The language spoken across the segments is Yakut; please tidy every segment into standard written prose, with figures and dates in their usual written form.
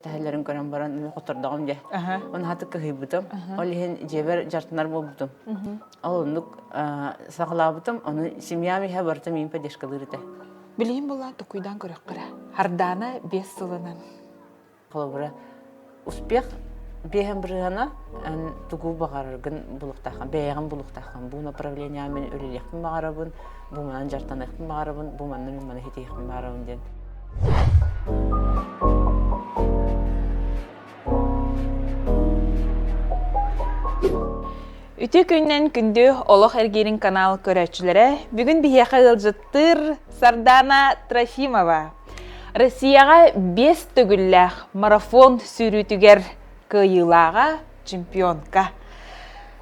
Тэһэллэрин көрөн баран мин хотордоҕум дьэ. Оны хаты кыһыйбытым. Ол иһин дьиэбэр дьартынар буолбутум. Ол оннук саҕалаабытым. Ону семьям иһэ барыта миин поддержкалыыр этэ. Билигин буоллаан токуйдаан көрөххө Хардаана 5 сылынан. Холобура, успех биэһэн бырыһана эн тугу баҕараргын булуохтааххын, бэйэҕин булуохтааххын. Бу направлениеҕа мин үлэлиэхпин баҕарабын, бу манан дьарыктаныахпын баҕарабын, бу манна мин маны ситиһиэхпин баҕарабын диэн. Үтүө күннэн күндү Олох эргиирин канал көрөөччүлэрэ, бүгүн биһиэхэ ыалдьыттыыр Сардана Трофимова. Россияҕа 5 төгүллээх марафон сүүрүүтүгэр кыайыылааҕа, чемпионка.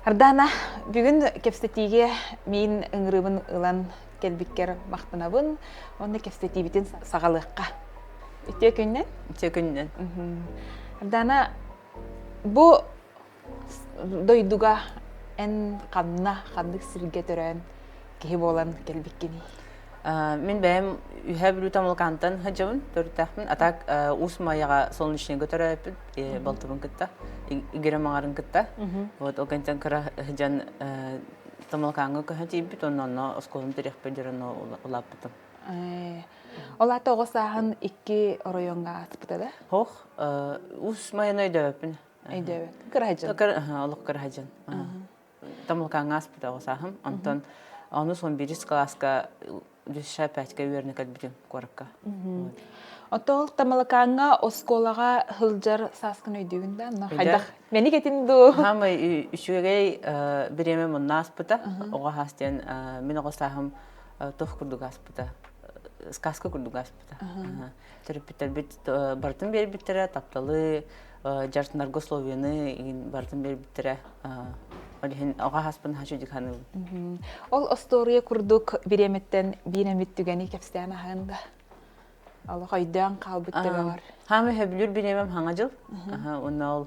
Сардана, бүгүн кэпсэтиигэ мин ыҥырыыбын ылан кэлбиккэр махтанабын уонна кэпсэтиибитин саҕалыахха. Үтүө күннэн. Үтүө күннэн. Дана, бу дойдуга эн ханна, ханнык сиргэ төрөөн киһи буолан кэлбиккиний? Мин бэйэм Үһээ Бүлүү Тамалыкаантан сылдьабын, төрүттээхпин. А так Уус Майаҕа Солнечныйга төрөөппүт, балтыбын кытта, Игирэ маҥарын кытта. Вот ол кэнниттэн кыра сылдьан Тамалакааҥҥа көһөн тиийбит уонна онно оскуолам тэриэхпэр диэри онно улааппытым. Ол аата оҕо сааһын икки оройуоҥҥа ааспыта да? Ох, ус майаны өйдөөбөппүн. Өйдөөбөт. Кыраһадьын. Олох кыраһадьын. Тамалакааҥҥа ааспыта оҕо сааһым. Онтон ону сон бирис кылааска 65-ка үөрэнэ кэлбитим куоракка. Оттон ол Тамалакааҥҥа оскуолаҕа сылдьар сааскын өйдүүгүн да? Но хайдах мэник этин дуу? Хаамай үчүгэй бириэмэ мунна ааспыта. Оҕо хаас диэн мин оҕо сааһым туох курдук ааспыта. Сказка курдук ааспыта. Төрөппүттэрбит барытын биэрбиттэрэ, тапталы, дьартынарга условияны барытын биэрбиттэрэ. Ол иһин оҕо хааспын хачу диканыбын. Ол остуоруйа курдук бириэмэттэн биир эмит түгэни кэпсээн аһаан да? Олох өйдөөн хаалбыт төбөҕөр. Хаамы хөбүлүүр бириэмэм хаҥа дьыл. Уонна ол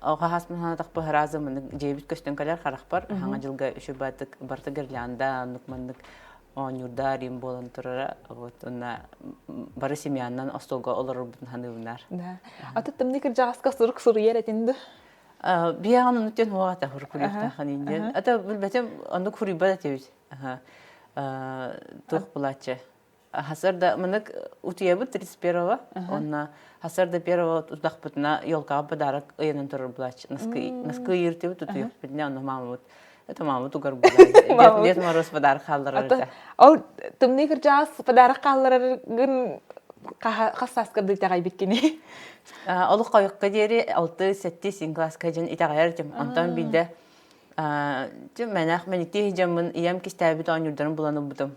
оҕо хааспын санатахпы харазы маннык дьиэбит көстөн кэлэр харахпар хаҥа дьылга үчүбатык барыта гирлянда оннук маннык оонньуурдаар им буолан турара вот уонна бары семьянан остуолга олорорбутун саныыбынаар. Да. Аты тымныы кырдьаҕаска сурук суруйар этин ду? Биһиэҕин оннуктан хуаҕата хурукулуохтаахын индиэн. Ата билбэтим оннук хуруйбат этибит. Туох булааччы. Хасарда мынык утуйабыт 31-го, онно хасарда первого утахпытына елкаҕа подарок ыйанан турар булааччы. Наскы наскы ыйыртыбыт утуйахпытына онно маамабыт это маама тугар булаа. Дед Мороз подарок хаалларар этэ. Ол тымныы кырдьаҕас подарок хааллараргын хас сааскар итэҕэйбит кини? Олох хойукка диэри 6-7 класска дьон итэҕэйэр этим. Онтон биирдэ мэнэх мэниктии дьоммун ийэм кистээбит оонньуурдарын булан ылбытым.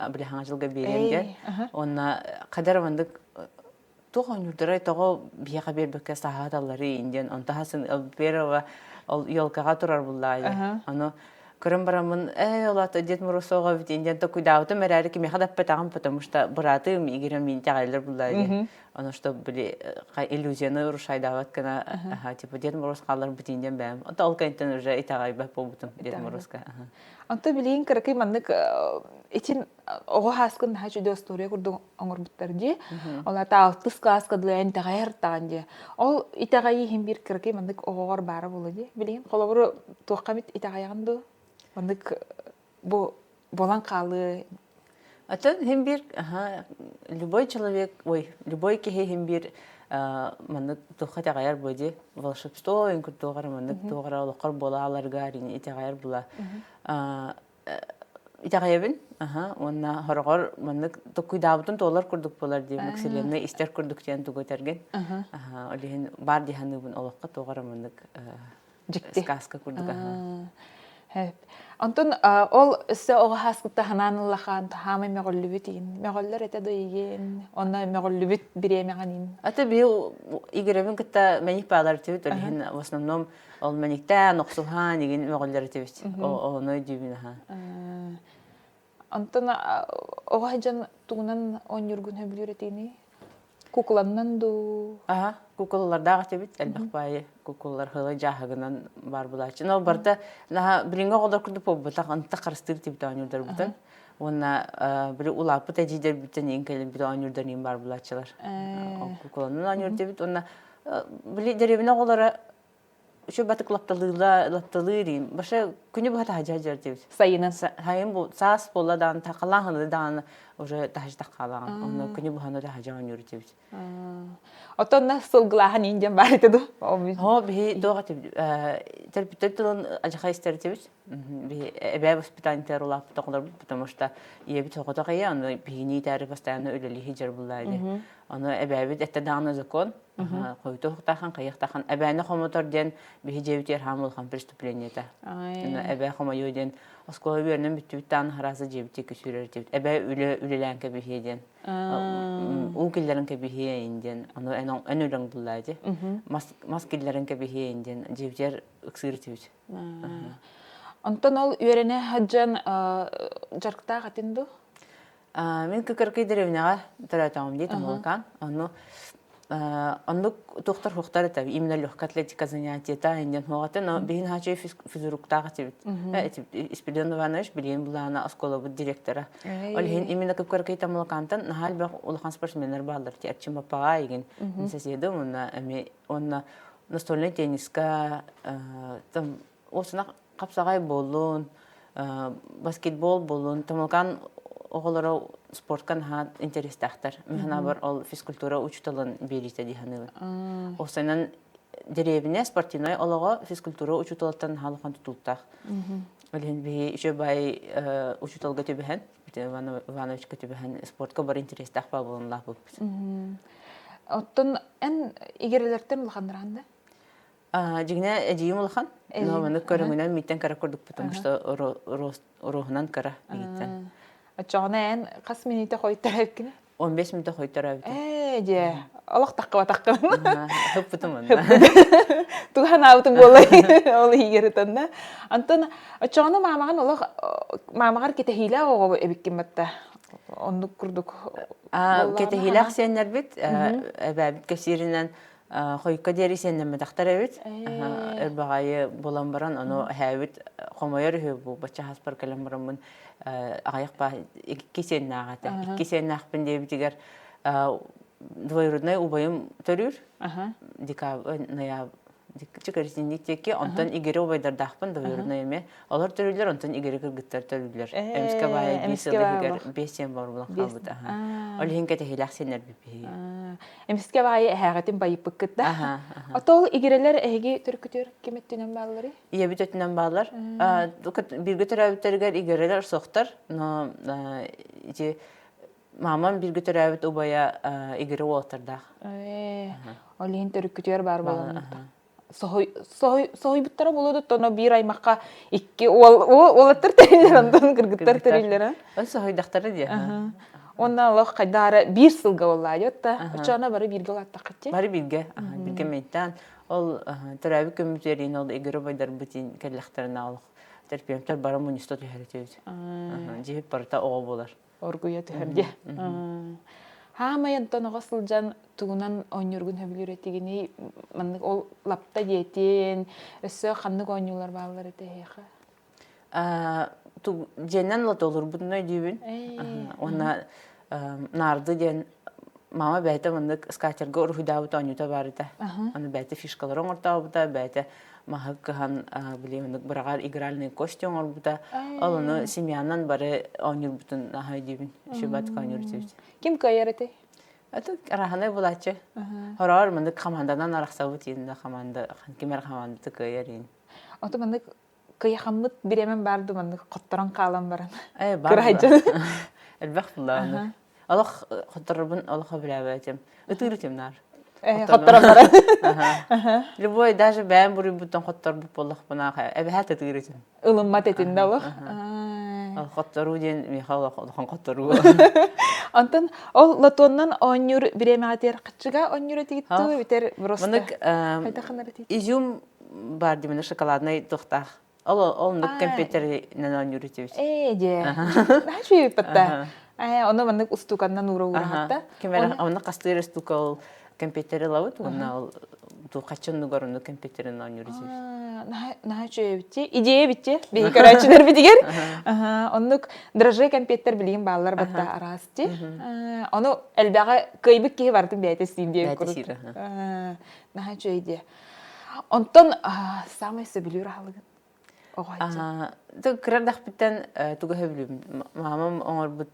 Били хаҥа дьылга биэриэм диэн. Уонна хадар мандык туох оонньуурдара тоҕо биһиэхэ биэрбэккэ саһааталларый диэн онто хасын первого ол елкаҕа турар буллаайы. Ону көрөн бараммын ээ ол аата Дед Мороз оҕо эбит диэн токуйдаабытым эрээри кимиэхэ да эппэтэҕим потому что быраатым Игорем миин итэҕэйэллэр буллаайы диэн. Ону что били иллюзияны урушайдаабат гына типа Дед Мороз хаалар бутин диэн бэйэм. Онто ол кэнниттэн уже итэҕэйбэт буолбутум Дед Морозка. Онто билигин кыракый маннык итин оҕо хааскын наһаа үчүгэй остуоруйа курдук оҥорбуттар дии. Ол аата алтыс кылааска дылы эн итэҕэйэр таҕан дии. Ол итэҕэйии иһин биир кыракый маннык оҕоҕор баара буолуо дии. Билигин холобуру туохха эмит итэҕэйэҕин дуу? Маннык бу буолан хаалыы Атын иһин биир любой человек, ой, любой киһи иһин биир маннык туохха итэҕэйэр буо дии волшебство ойун курдук эрэ маннык туох эрэ олоххор буола аларга итэҕэйэр була итэҕэйэбин уонна хороҕор маннык токуйдаабытын туолар курдук буолар дии вселенная истэр курдук диэн тугу этэргин ол иһин баар дии саныыбын олоххо туох эрэ маннык Дьикти. Сказка курдук Онтон ол өссө оҕо хааскытта ханаан ыллахаан хаамай мөҕүллүбүт иин. Мөҕөллөр этэ да иин. Онно мөҕүллүбүт бириэмэҕин иин. Ата бил Игоревин кытта мэник баалар этибит. Ол иһин в основном ол мэниктээн, охсуһаан игин мөҕүллэр этибит. Ону өйдүүбүн аха. Онтон оҕо сылдьан тугунан оонньуургун сөбүлүүр этиний? Кукланнан дуу? Аха, куколалардаах этибит, элбэх баайы куколалар хылы дьааһыгынан баар булааччы. Но барыта наһаа билиҥҥи оҕолор курдук буолбатах, ынтах харыстыыр типт оонньуурдарбытын. Уонна били улааппыт эдьиийдэрбиттэн иин кэлин бит оонньуурдар иин баар булааччылар. Ол куколанан оонньуур этибит. Уонна Били дэриэбинэ оҕолоро үчүгэй батык лапталыыла лапталыыр им. Баша күнү быһа таһдьа сылдьар диэбит. Сайынын. Сайын бу саас буолла даҕаны халаан ханыы даҕаны уже таһдьа хаалаҕын. Онно күнү быһаны таһдьа оонньуур диэбит. Оттон сылгылааһын иин диэн баар этэ дуу? Оо, биһи туох этибит төрөппүттэр тылын адьаха истэр этибит. Биһи эбээ воспитаниетыгар улааппыт оҕолорбут, потому что ийэбит соҕотох ийэ, ону биһигини иитээри постоянно үлэлии сылдьар буоллаа дии. Ону эбээбит эттэ даҕаны закон, хойутуохтаахан, хайыахтаахан. Эбээни хомотор диэн биһи дьиэбитигэр хаам улахан преступлениета. Эбээ хомойуо диэн оскуола үөрэнэн бүттүбүт даҕаны харааса дьиэбитигэр күсүүрэр этибит. Эбээ үлэ үлэлээн кэбиһиэ диэн. Уу киллэрэн кэбиһиэйин диэн, ону эн үлэҥ буллаа дии. Мас мас киллэрэн кэбиһиэйин диэн дьиэбитигэр ыксыыр этибит. Онтон ол үөрэнэ сылдьан дьарыктаах этин дуу? Мин кыкыркый дэриэбинэҕэ төрөөтөҕүм дии Томолокаан. Ону оннук туохтар хуохтар этэ именно легкая атлетика занятиета индиан хуоҕата но биһин хаачый физруктаах этибит Испирдион Иванович билигин булаана оскуолабыт директора ол иһин именно кыкыркый Томолокаантан наһаа элбэх улахан спортсменнар бааллар ти Арчим Папаҕа игин соседым уонна эми уонна настольнай тенниска там Уосунах хапсаҕай буоллун, баскетбол буоллун, Томолкан оҕолоро спортка наһаа интэриэстээхтэр. Мин санаабар ол физкультура учууталын биэриитэ дии саныыбын. Уопсайынан дэриэбинэ спортивнай олоҕо физкультура учууталыттан наһаа улахан тутулуктаах. Ол иһин биһи үчүгэй баай учууталга түбэһэн, Иван Ивановичка түбэһэн спортка бары интэриэстээх баа буолан улааппыппыт. Оттон эн игирэлэртэн улаханнараан да? Дьиҥинэ эдьиийим улахан, но маннык көрүҥүнэн мииттэн кыра курдук, потому что руоһунан кыра мииттэн. Оччоҕуна эн хас минутэ хойтороэбиккин? 15 минутэ хойтороэбитим. Ээ, дьэ, олох таххыбатаххын. Хыппытым онно. Тугу санаабытым буоллай ол иһигэр ытанна. Антон оччоҕуна маамаҕын олох маамаҕар кэтэһиилээх оҕо эбиккин батта. Оннук курдук. Кэтэһиилээх сиэннэрбит эбээбит кэпсииринэн хойукка диэри сиэннэммэтэхтэр эбит. Өр баҕайы булан баран, ону эһээбит хомойор үһү бу бачча хаспар кэлэн бараммын аҕыйах баа икки сиэннээх этэ. Икки сиэннээхпин диэбитигэр двоюродной убайым төрүүр. Декабрь, ноябрь, чыкарисинник диэки, онтон игири убайдардаахпын двоюродной эмиэ. Олор төрүүллэр, онтон игири кыргыттар төрүүллэр. Эмискэ баайа биир сыл иһигэр биэс сиэн бар булан хаалбыт. Ол иһин кэтэһиилээх сиэннэрбит биһиги. Эмискэ баайы эһээҕитин байыппыккыт да. Ото ол игирэлэр эһиги төрүкүтүөр ким өттүнэн баалларый? Ийэбит өттүнэн бааллар. Бииргэ төрөөбүттэригэр игирэлэр суохтар, но ити мамам бииргэ төрөөбүт убайа игирэ уолаттардаах. Ол иһин төрүккүтүгэр баар буолан соһуйбуттара буолуо да тоно биир аймахха икки уол уолаттар тэриллэр онтон кыргыттар тэриллэр Ол соһуйдахтара дии. Уонна олох хайдаара биир сылга буоллаа да очоона бары бииргэ улааттаххытчы. Бары бииргэ, бииргэ мэйтаан ол төрөөбүт күммүтүгэр ол игорь убайдарбытын кэллэхтэринэ олох терпиэмтэр бары мунньуста түһэр этибит. Дьиһит барыта оҕо буолар. Оргуйа түһэр дии. Хаамай онтон оҕо сылдьан тугунан оонньуургун сөбүлүүр этигиний? Маннык ол лапта диэтин, өссө ханнык оонньуулар бааллар этэ эһиэхэ? Дьиэнэн лотолурбутун өйдүүбүн. Уонна наарды диэн мама бэйэтэ маннык скатерга уруһуйдаабыт оонньуута баар этэ. Аны бэйэтэ фишкалары оҥортообута, бэйэтэ маһы кыһан били оннук быраҕар игральные кости оҥорбута. Ол ону семьянан бары оонньуурбутун наһаа өйдүүбүн. Шибатка оонньуур этибит. Ким кыайар этэй? Это араһанай булааччы. Хороор маннык команданан арахсабыт иин команда ким эрэ командаты кыайар иин. Ото маннык кыйахаммыт бириэмэм баар ду маннык хотторон хаалан баран. Э бар. Кырайдьан. Элбэх буллааны. Олох хотторорбун олох сөбүлээбэтим. Ытыыр этим наар. Хотторон баран. Любой даже бэйэм буруйбуттан хотторбут буоллахпына эбэһээт ытыыр этим. Ылыммат этин да олох. Хотторуу диэн миэхэ улахан хотторуу. Онтон ол лотуоннан оонньуур бириэмэҕитигэр хаччыга оонньуур этигит дуу бүтэр просто Маннык хайдахынар этигит? Изюм бар димини шоколаднай туохтаах Ол оннук компьютеринэн оонньуур этибит. Ээ дьэ. Наһаа үчүгэй баттаа. Ээ ону маннык устуканнан уура уураһатта. Ким эрэ онно хастыыр устука ол компьютер ылабыт уонна ол Туохаччы оннугар онну компьютерин оонньуур дьиэбит. Наһаа үчүгэй эбит Идея эбит биһи көрөөччүлэрбитигэр. Оннук дрожжи кэмпиэттэр билигин бааллар батта араас ти. Ону элбэҕи кыайбыт киһи барытын бэйэтэ сиир диэн курдук. Наһаа үчүгэй идея. Онтон саамай сөбүлүүр аһылыгын? Кыра эрдэхпиттэн тугу сөбүлүүбүн? Маамам оҥорбут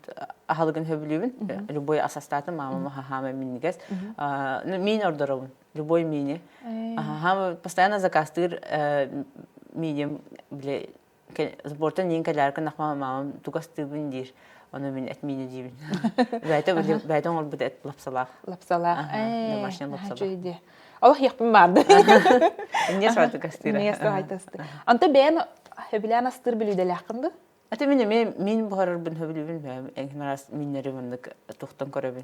аһылыгын сөбүлүүбүн. Любой ас астаатым, маамам аһаама минньигэс. Миин ордоробун, любой миини. Постоянно заказтыыр мииним бile сбортан иин кэлээр гынахма маамам тугу астыыбын диир. Ону мин эт миини диибин. Бэйэтэ бэйэтэ оҥорбут эт лапсалаах. Лапсалаах. Домашний лапсалаах. Олох иэхпин баарды. Эмне саатык астыыра. Эмне саатык астыыр. Онто бэйэн хөбүлээн астыыр бүлүүдэлээххин ду? Аты мин эмиэ мин буһарарбын хөбүлүүбүн эҥин араас миннэри маннык тухтан көрөбүн.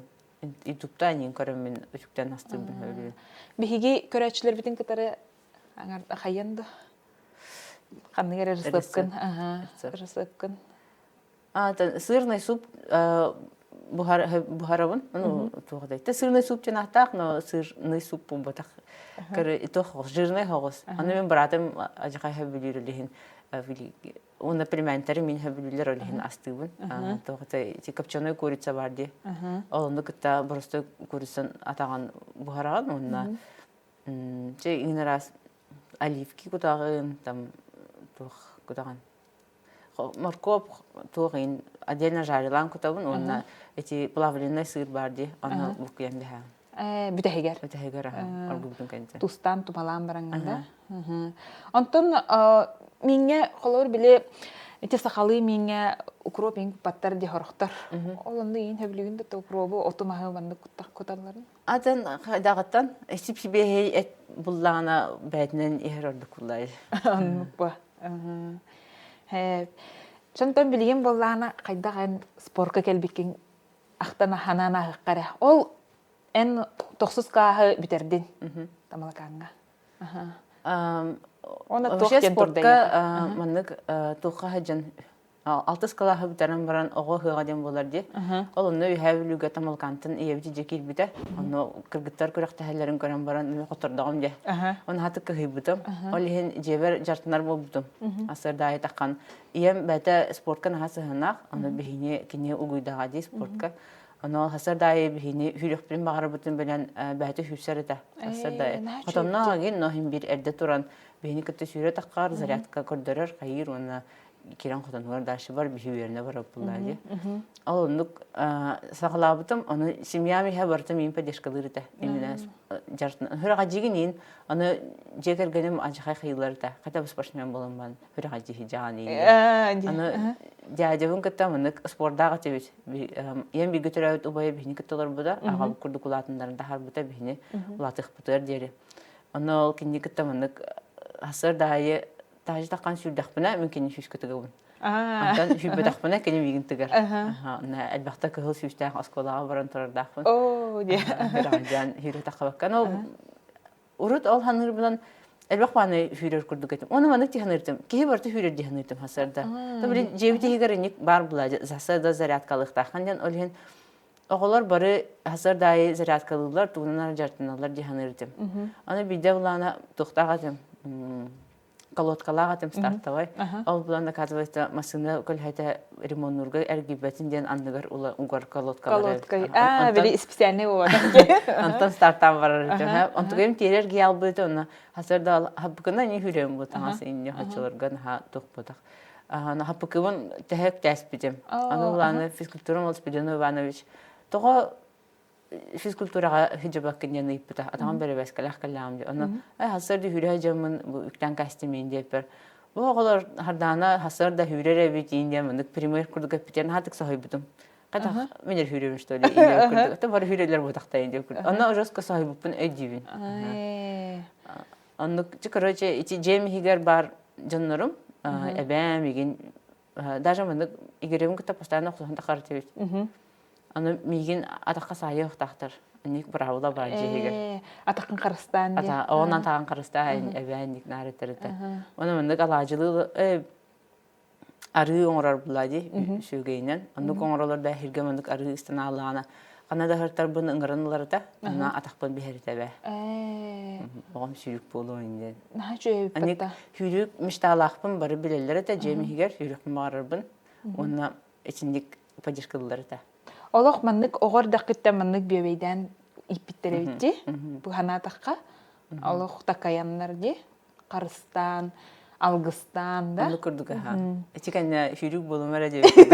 Ютубта аньын көрөммүн үтүктэн астыырбын хөбүлүүбүн. Биһиги көрөөччүлэрбитин кытары хайан да ханнык эрэ рецепкын, рецепкын Сырный суп буһарабын. Ну, туох да. Сырный суп диэн ааттаах, но сырный суп буолбатах. Туох жирный хоҕус. Аны мин быраатым ажахай хөбүлүүр илиһин уонна пельментэри мин хөбүлүүлэр олиһин астыыбын. Туох ити копченой курица бар дии. Ол онну кытта боростой курицан атаҕын буһараҕын уонна чэ иҥин араас оливки кутаҕын там туох кутаҕын Моркуоп туох иһин отдельно жарилаан кутабын уонна эти плавленый сыр баар дии ону буккуйан биһэҕин. Бүтэһигэр. Бүтэһигэр аха оргубутун кэннэ. Тустаан тумалаан бараҥҥын да. Онтон мииҥҥэ холобур били ити сахалыы мииҥҥэ укроп иҥ куппаттар дии сорохтор. Ол онно иин хөбүлүүгүн да укробу оту маһы маннык куталларын. Атын хайдаҕыттан сип-сибиэһэй эт буллаҕына бэйэтинэн иһэр ордук куллай. Оннук ба. Чонтон билигин буоллаҕына хайдах эн спорка кэлбиккин ахтан ханаан ааһыахха эрэ. Ол эн тохсус кааһы бүтэрдин Тамалакааҥҥа. Оны туох диэн спортка маннык туохха сылдьан Алтыс кылааһы бүтэрэн баран оҕо ыһыаҕа диэн буолар дии. Ол онно Үөһээ Бүлүүгэ Тамалкантан ийэбит дьиэ киирбитэ. Онно кыргыттар күрэхтэһэллэрин көрөн баран мин хотордоҕум дьэ. Ону хатык кыһыйбытым. Ол иһин дьиэбэр дьартынар буолбутум. Асырдаайы таххан ийэм бэйэтэ спортка наһаа сыһыаннаах. Ону биһини кини угуйдаҕа дии спортка. Ону хасардаайы биһини сүүрүөхпүн баҕарабытын билэн бэйэтэ сүүрсэр этэ. Хасардаайы. Хотонноох агин, но иһин биир эрдэ туран биһини кытта сүүрэ таххар зарядка көрдөрөр, хайыыр уонна кирэн хотонугар дальше бар биһи үөрэнэ бараппыллаа дии. Ол оннук саҕалаабытым, ону семьям иһэ барыта миин поддержкалыыр этэ. Именно дьартын. Хүрэҕэ иин, аны дьиэ кэргэним адьахай хайыылар этэ. Хотя бы спортсмен буолан баран хүрэҕэ дьиһи дьаҕан иин. Аны дядябын кытта маннык спордаах этибит. Ийэм бииргэ төрөөбүт убайа биһини кытта олорбута, аҕабыт курдук улаатыннарын таһаарбыта биһини улаатыахпытыгар диэри. Ону ол кинини кытта маннык сарсыарда аайы таһырдьа таххан сүүрдэхпинэ мин кини сүүскэ тыгабын. Онтон сүүрбэтэхпинэ кини миигин тыгар. Онно элбэхтэ кыһыл сүүстээх оскуолаҕа баран турардаахпын. Оо, диэ. Үрэҕэлдьээн сүүрэ таххабакка. Но урут ол саныырбынан элбэх бааны сүүрэр курдук этим. Оны маннык дии саныыртым. Киһи барыта сүүрэр дии саныыртым хасарда. То били дьиэбит иһигэр инник баар була засада зарядкалыахтааххын диэн ол иһин Оҕолор бары сарсыарда аайы зарядкалыыллар, тугунан дьарыктаналлар дии саныыр этим. Аны биирдэ былаана туохтаах этим, колодкалаах этим стартовай. Ол булан оказывается массыына көлөһөтө ремоннуурга эргийбэтин диэн анныгар угар колодкалары. Колодкой. Аа, били специальный уода. Онтон стартаан барар этим. Онтугайым тиэрэ эргийэ албыт онно сарсыарда хаппыкына не хүрөм бу таҥас инне хочолорго наһаа туохпутах. Хаппыкыбын тэһэ үктээспитим. Аны улааны физкультура Спиридон Иванович тоҕо физкультураҕа сылдьыбаккын диэн ыйыппыта. Атаҕым бэрэбээскэлээх кэллэҕим дии. Ону ай хасыар да сүүрэ сылдьаммын бу үктээн кээстимиин диэппэр бу оҕолор Хардаана хасыар да сүүрэр эбит иин диэн маннык пример курдук эппитин хатык соһуйбутум. Хайдах мен эрэ сүүрэбин что ли иин курдук. Это бары сүүрэллэр буотахтайын диэн курдук. Онно жестко соһуйбуппун өйдүүбүн. Оннук, короче, ити дьиэм иһигэр баар дьоннорум, эбээм, игин, даже маннык Игоревын кытта постоянно охсуһан тахар этибит. Аны миигин атахха саайыахтаахтар. Ник быраабыла баар дьиэ иһигэр. Атаххын харыстаан диye. Оҕонон атаҕын харыстаан эбээн ник наар этэр этэ. Оны маннык алаадьылыы арыы оҥорор буолла дии сүөгэйинэн. Оннук оҥороллор да иһиргэ маннык арыы ыстанаалаҕына ханна да ыһыртарбын ыҥыран ыларыта, онно атахпын биһэритэ бээ. Оҕом сүүрүк буолуо диэн. Наһаа үчүгэй Аны сүүрүк мечталаахпын бары билэллэр этэ дьиэм иһигэр сүүрүкпүн баҕарарбын уонна итинник поддержкалыыллар этэ. Олох маннык оҕо эрдэххиттэн маннык бүөбэйдээн ииппиттэр эбит дии. Бу санаатахха олох такайаннар дии. Харыстаан, алгыстаан да. Оннук курдук аха. Ити кэннэ сүүрүк буолума эрэ диэбит.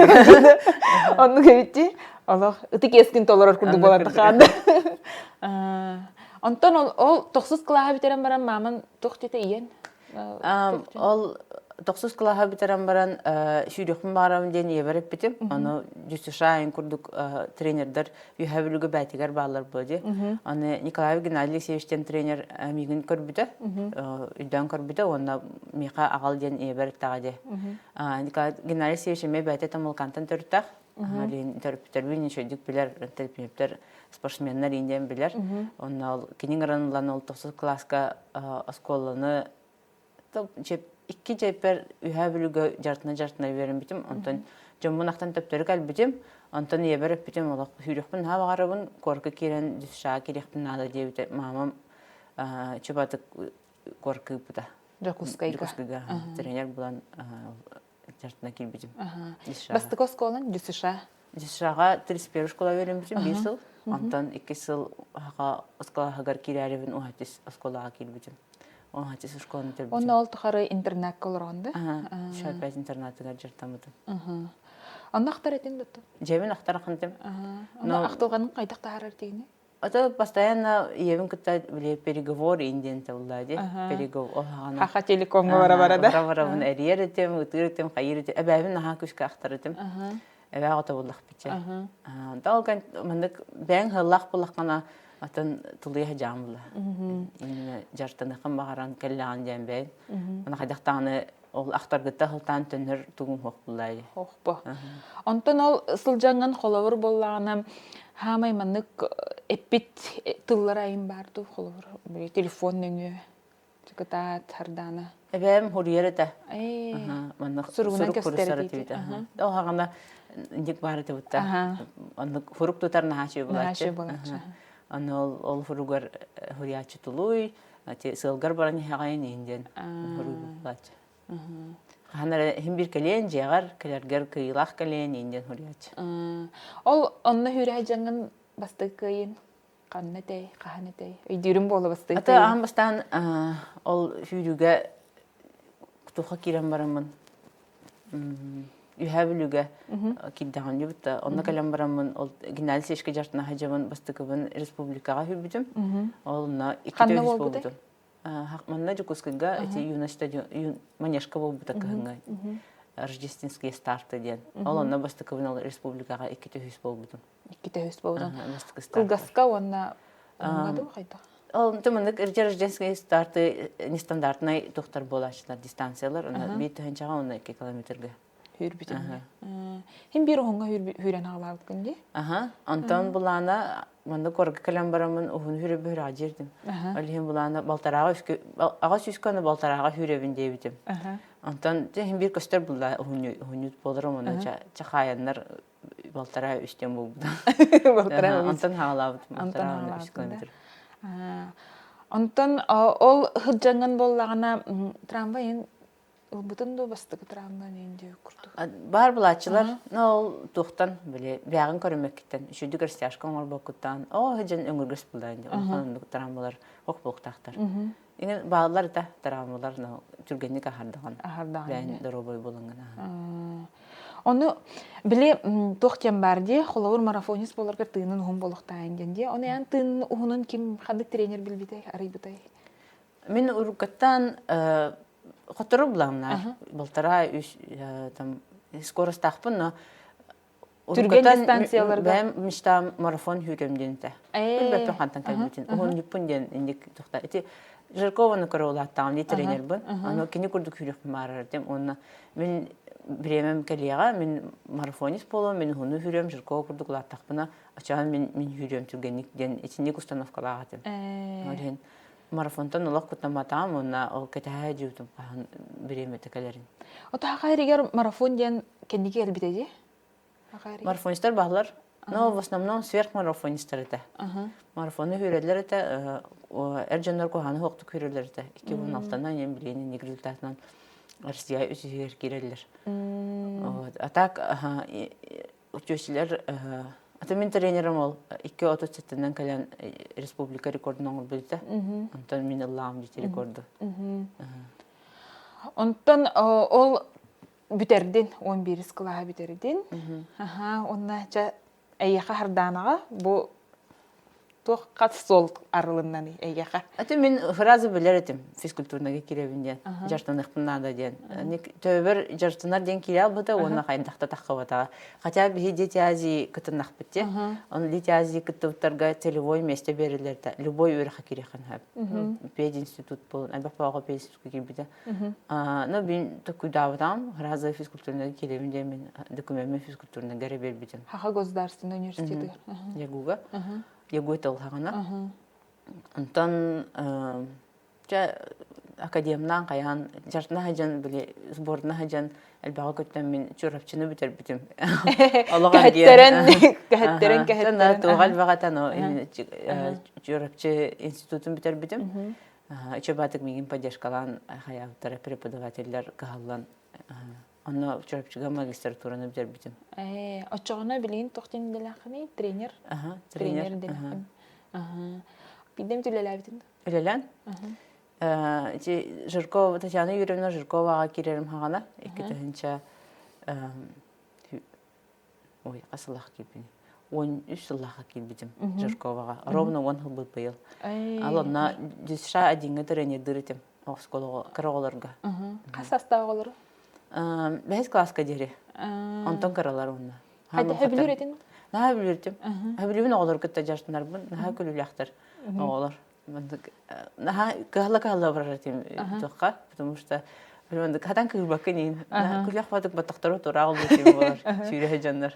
Оннук эбит дии. Олох ытык иэскин толорор курдук буолар хаанда. Онтон ол тохсус кылааһы бүтэрэн баран мааман туох диэтэ ийэн? Ол тохсус кылааһы бүтэрэн баран сүүрүөхпүн баҕарабын диэн ийэбэр эппитим. Ону ДЮСШ курдук тренердэр Үөһээ Бүлүүгэ бээтигэр бааллар буо дии. Аны Николаев Геннадий Алексеевич диэн тренер миигин көрбүтэ, өйдөөн көрбүтэ уонна миэхэ аҕал диэн ийэбэр эттэҕэ дии. Николай Геннадий Алексеевич эмиэ бэйэтэ Тамылкантан төрүттээх. Төрөппүттэрбин үчүгэйдик билэр, төрөппүттэр спортсменнар диэн билэр. Онно ол кини ыҥыран ылан ол тохсус кылааска оскуоланы икки дьэппэр Үһээ Бүлүүгэ дьартына-дьартына үөрэммитим. Онтон дьоммун ахтан төптөрү кэлбитим. Онтон ийэбэр эппитим олох сүүрүөхпүн наһаа баҕарабын, куоракка киирэн ДЮСШ-ҕа киириэхпин наада диэбитэ. Маамам чубатык куоракка ыыппыта. Дьокуускайга. Дьокуускайга тренер булан дьартына киирбитим. Бастакы оскуолаҥ ДЮСШ? ДЮСШ-ҕа 31 школа үөрэммитим биир сыл. Онтон икки сыл оскуолаһыгар киирээрибин уһатис оскуолаҕа киирбитим. Уһатис школаны бүтэрбитим. Онно ол тухары интернакка олороҕун да? Шарпайт интернатыгар дьарыктаммытым. Онно ахтар этиҥ дутту? Дьэбин ахтар ахынтым. Онно ахтылҕанын хайдах таһаарар тигини? Это постоянно ийэбин кытта били переговор индиэн табыллаа ди. Переговор Хаха телекомҥа бара бара да. Бара барабын эрийэр этим, ытыыр этим, хайыр этим. Эбээбин наһаа күскэ ахтар этим. Эбээ оҕото буллахпыча. Да ол маннык бэйэҥ хыллаах буллаххына атын тулуйа дьаам була. Именно дьартаныхын баҕаран кэллэҕин диэн бэйэн. Аны хайдахтаҕына ол ахтаргытта сылтаан төннөр тугум хуох буллаа Хохпо. Онтон ол сылдьаҥҥын холобур буоллаҕына хаамай маннык эппит тыллар айым баар дуу холобур телефон нөҥүө кытаат хардаана. Эбээм хуруйар этэ. Маннык суругунан көстөр этибит. Ол хаҕана инник баар этэ бутта. Оннук хурук тутар наһаачы булааччы. Аны ол ол хуругар хуруйааччы тулуй, сыалгар баран иһэҕин иһин диэн хуруй булааччы. Хаһан эрэ иһин биир кэлиэн дьиэҕэр кэлэргэр кыайыылаах кэлиэн иһин диэн суруйааччы. Ол онно хүүрэ дьаҥын бастакы кыайын ханна этэй, хаһан этэй? Өйдүүрүм буола бастакы Ата аан бастаан ол сүүрүүгэ туха киирэн бараммын Үһээ Бүлүүгэ киирдэҕим дьубутта. Онно кэлэн бараммын ол Геннадий Сечка дьартына сылдьабын бастакыбын республикаҕа сүүрбүтүм. Ол онно иккитэ үһүс буолбутум. Манна Дьокуускайга ити юность стадион манежка буолбута кыһыҥҥы Рождественские старты диэн. Ол онно бастакыбын ол республикаҕа иккитэ үһүс буолбутум. Иккитэ үһүс буолбутум. Кылгаска уонна уҥҥа хайдах? Ол маннык рождественские старты нестандартнай тухтар буолааччылар дистанциялар онно биир тыһыынчаҕа уонна 2 километрга. Хүүрбүтүм. Хин биир уһуҥҥа хүүрэн аҕалаабыккын дии. Аха. Онтон булаана манна корга кэлэн бараммын уһун хүүрэ бөһүрэ дьиэрдим. Ол иһин булаана балтарааҕа үскө аҕа сүүскэ аны балтарааҕа хүүрэбин диэбитим. Онтон хин биир көстөр булла уһунньут буоларым оны чахаайаннар балтараа үстэн буолбута. Балтараа Онтон хаалаабытым. Балтараа үс километр. Онтон ол сылдьаҥҥын буоллаҕына трамвайын Ылбытын дуу бастакы травман диэн курдук. Баар булааччылар, но ол туохтан били бэҕин көрүмэккиттэн, үчүгдүк растяжка оҥорбоккуттан, оо дьэн өҥүргэс булаан дии, улахан оннук травмалар ох буолуохтаахтар. Иҥин бааллар да травмалар, но түргэнник аһардаҕын. Аһардаҕын. Бэйэн доруобай буолаҥҥын аһан. Ону били туох диэн баар дии, холобур марафонист буоларгар тыынын уһун буолуохтаайын диэн дии. Ону эн тыынын уһунун ким ханнык тренер билбитэй, арыйбытай? Мин уруккаттан Хоттору булаамнаар балтараа үс там скоростаахпын, но Түргэн дистанцияларга бэйэм мечтам марафон сүүрөм диэн этэ. Билбэппин хантан кэлбитин. Уһунньуппун диэн инник тухта. Ити Жиркованы көрө улааттаҕым дии тренербин. Аны кини курдук сүүрүөхпүн баарар этим. Уонна мин бириэмэм кэлиэҕэ, мин марафонист буолуом, мин уһуну сүүрүөм, Жиркова курдук улааттахпына, очоон мин мин сүүрүөм түргэнник диэн итинник установкалаах этим. Ол иһин марафонтан олох куттамматаҕым уонна ол кэтэһэ дьиибитим хаһан бириэмэтэ кэлэрин. Ото хаха эригэр марафон диэн кэнники кэлбитэ дии? Марафонистар бааллар. Но в основном сверхмарафонистар этэ. Марафону хүрэллэр этэ, эр дьоннор куһааны хуохтук хүрэллэр этэ. 2016-нан ийэм билиэн инник результатынан Россия үсүһүгэр киирэллэр. Вот. А так үчүөчүлэр аты мин тренерим ол 2.37-нэн кэлэн республика рекордун оҥорбут этэ. Онтон мин ыллаам дьити рекорду. Онтон ол бүтэрдин, 11 кылааһы бүтэрдин. Аха, онна чэ эйиэхэ Хардаанаҕа бу туох хас суол арылыннаный эйиэхэ? Аты мин фраза билэр этим физкультурныйга киирэбин диэн, дьарыктаныахпын наада диэн. Төбөбөр дьарыктанар диэн киирэ албыта уонна хайдахта таххыбатаҕа. Хотя биһи Дети Азии кытыннахпыт те. Он Дети Азии кыттыбыттарга целевой место берилер да любой үөрэххэ киириэххин сөп. Пединститут буолун, элбэх баҕа пединститутка киирбитэ. Но мин токуйдаабытам, разовый физкультурныйга киирэбин диэн мин докумеммин физкультурныйга эрэ биэрбитим. Хаха государственный университетыгар. ЯГУга. ЯГУ тылһаҕына. Онтон чэ академнаан хайаан дьартына сылдьан били сбордуна сылдьан элбэҕи көттөн мин Чурапчыны бүтэрбитим. Олох эргийэн. Көһөттөрөн, көһөттөрөн. Туох элбэх этэ, но Чурапчы институтун бүтэрбитим. Үчүгэй миигин поддержкалаан хайаабыттара преподавателлэр кыһаллан онно Чурапчыга магистратураны бүтэрбитим. Ээ, оччоҕуна билигин туох диэн идэлээххиний? Тренер? Аха, тренер. Тренер идэлээххин. Аха. Биирдэ эмит үлэлээбитин да? Үлэлээн. Ити Жиркова Татьяна Юрьевна Жирковаҕа киирэрим хаҕана 2000 ой хас сыллаах киирбитим 13 сыллаахха киирбитим Жирковаҕа ровно 10 сыл быйыл ал онно ДЮСШ одиҥҥа тренердиир этим оскуола кыра оҕолорго Хас састаах оҕолору? Бэһис класска диэри. Онтон кыралар уонна. Хайда хөбүлүүр этин? Наһаа хөбүлүүр этим. Хөбүлүүбүн оҕолору кытта дьарыктанарбын. Наһаа күлүүлээхтэр оҕолор. Наһаа кыһалла-кыһалла барар этим туохха, потому что хатан кыырбаккын иин. Күлэх батык баттахтары тураах олбутум болар. Сүүрэ дьоннор.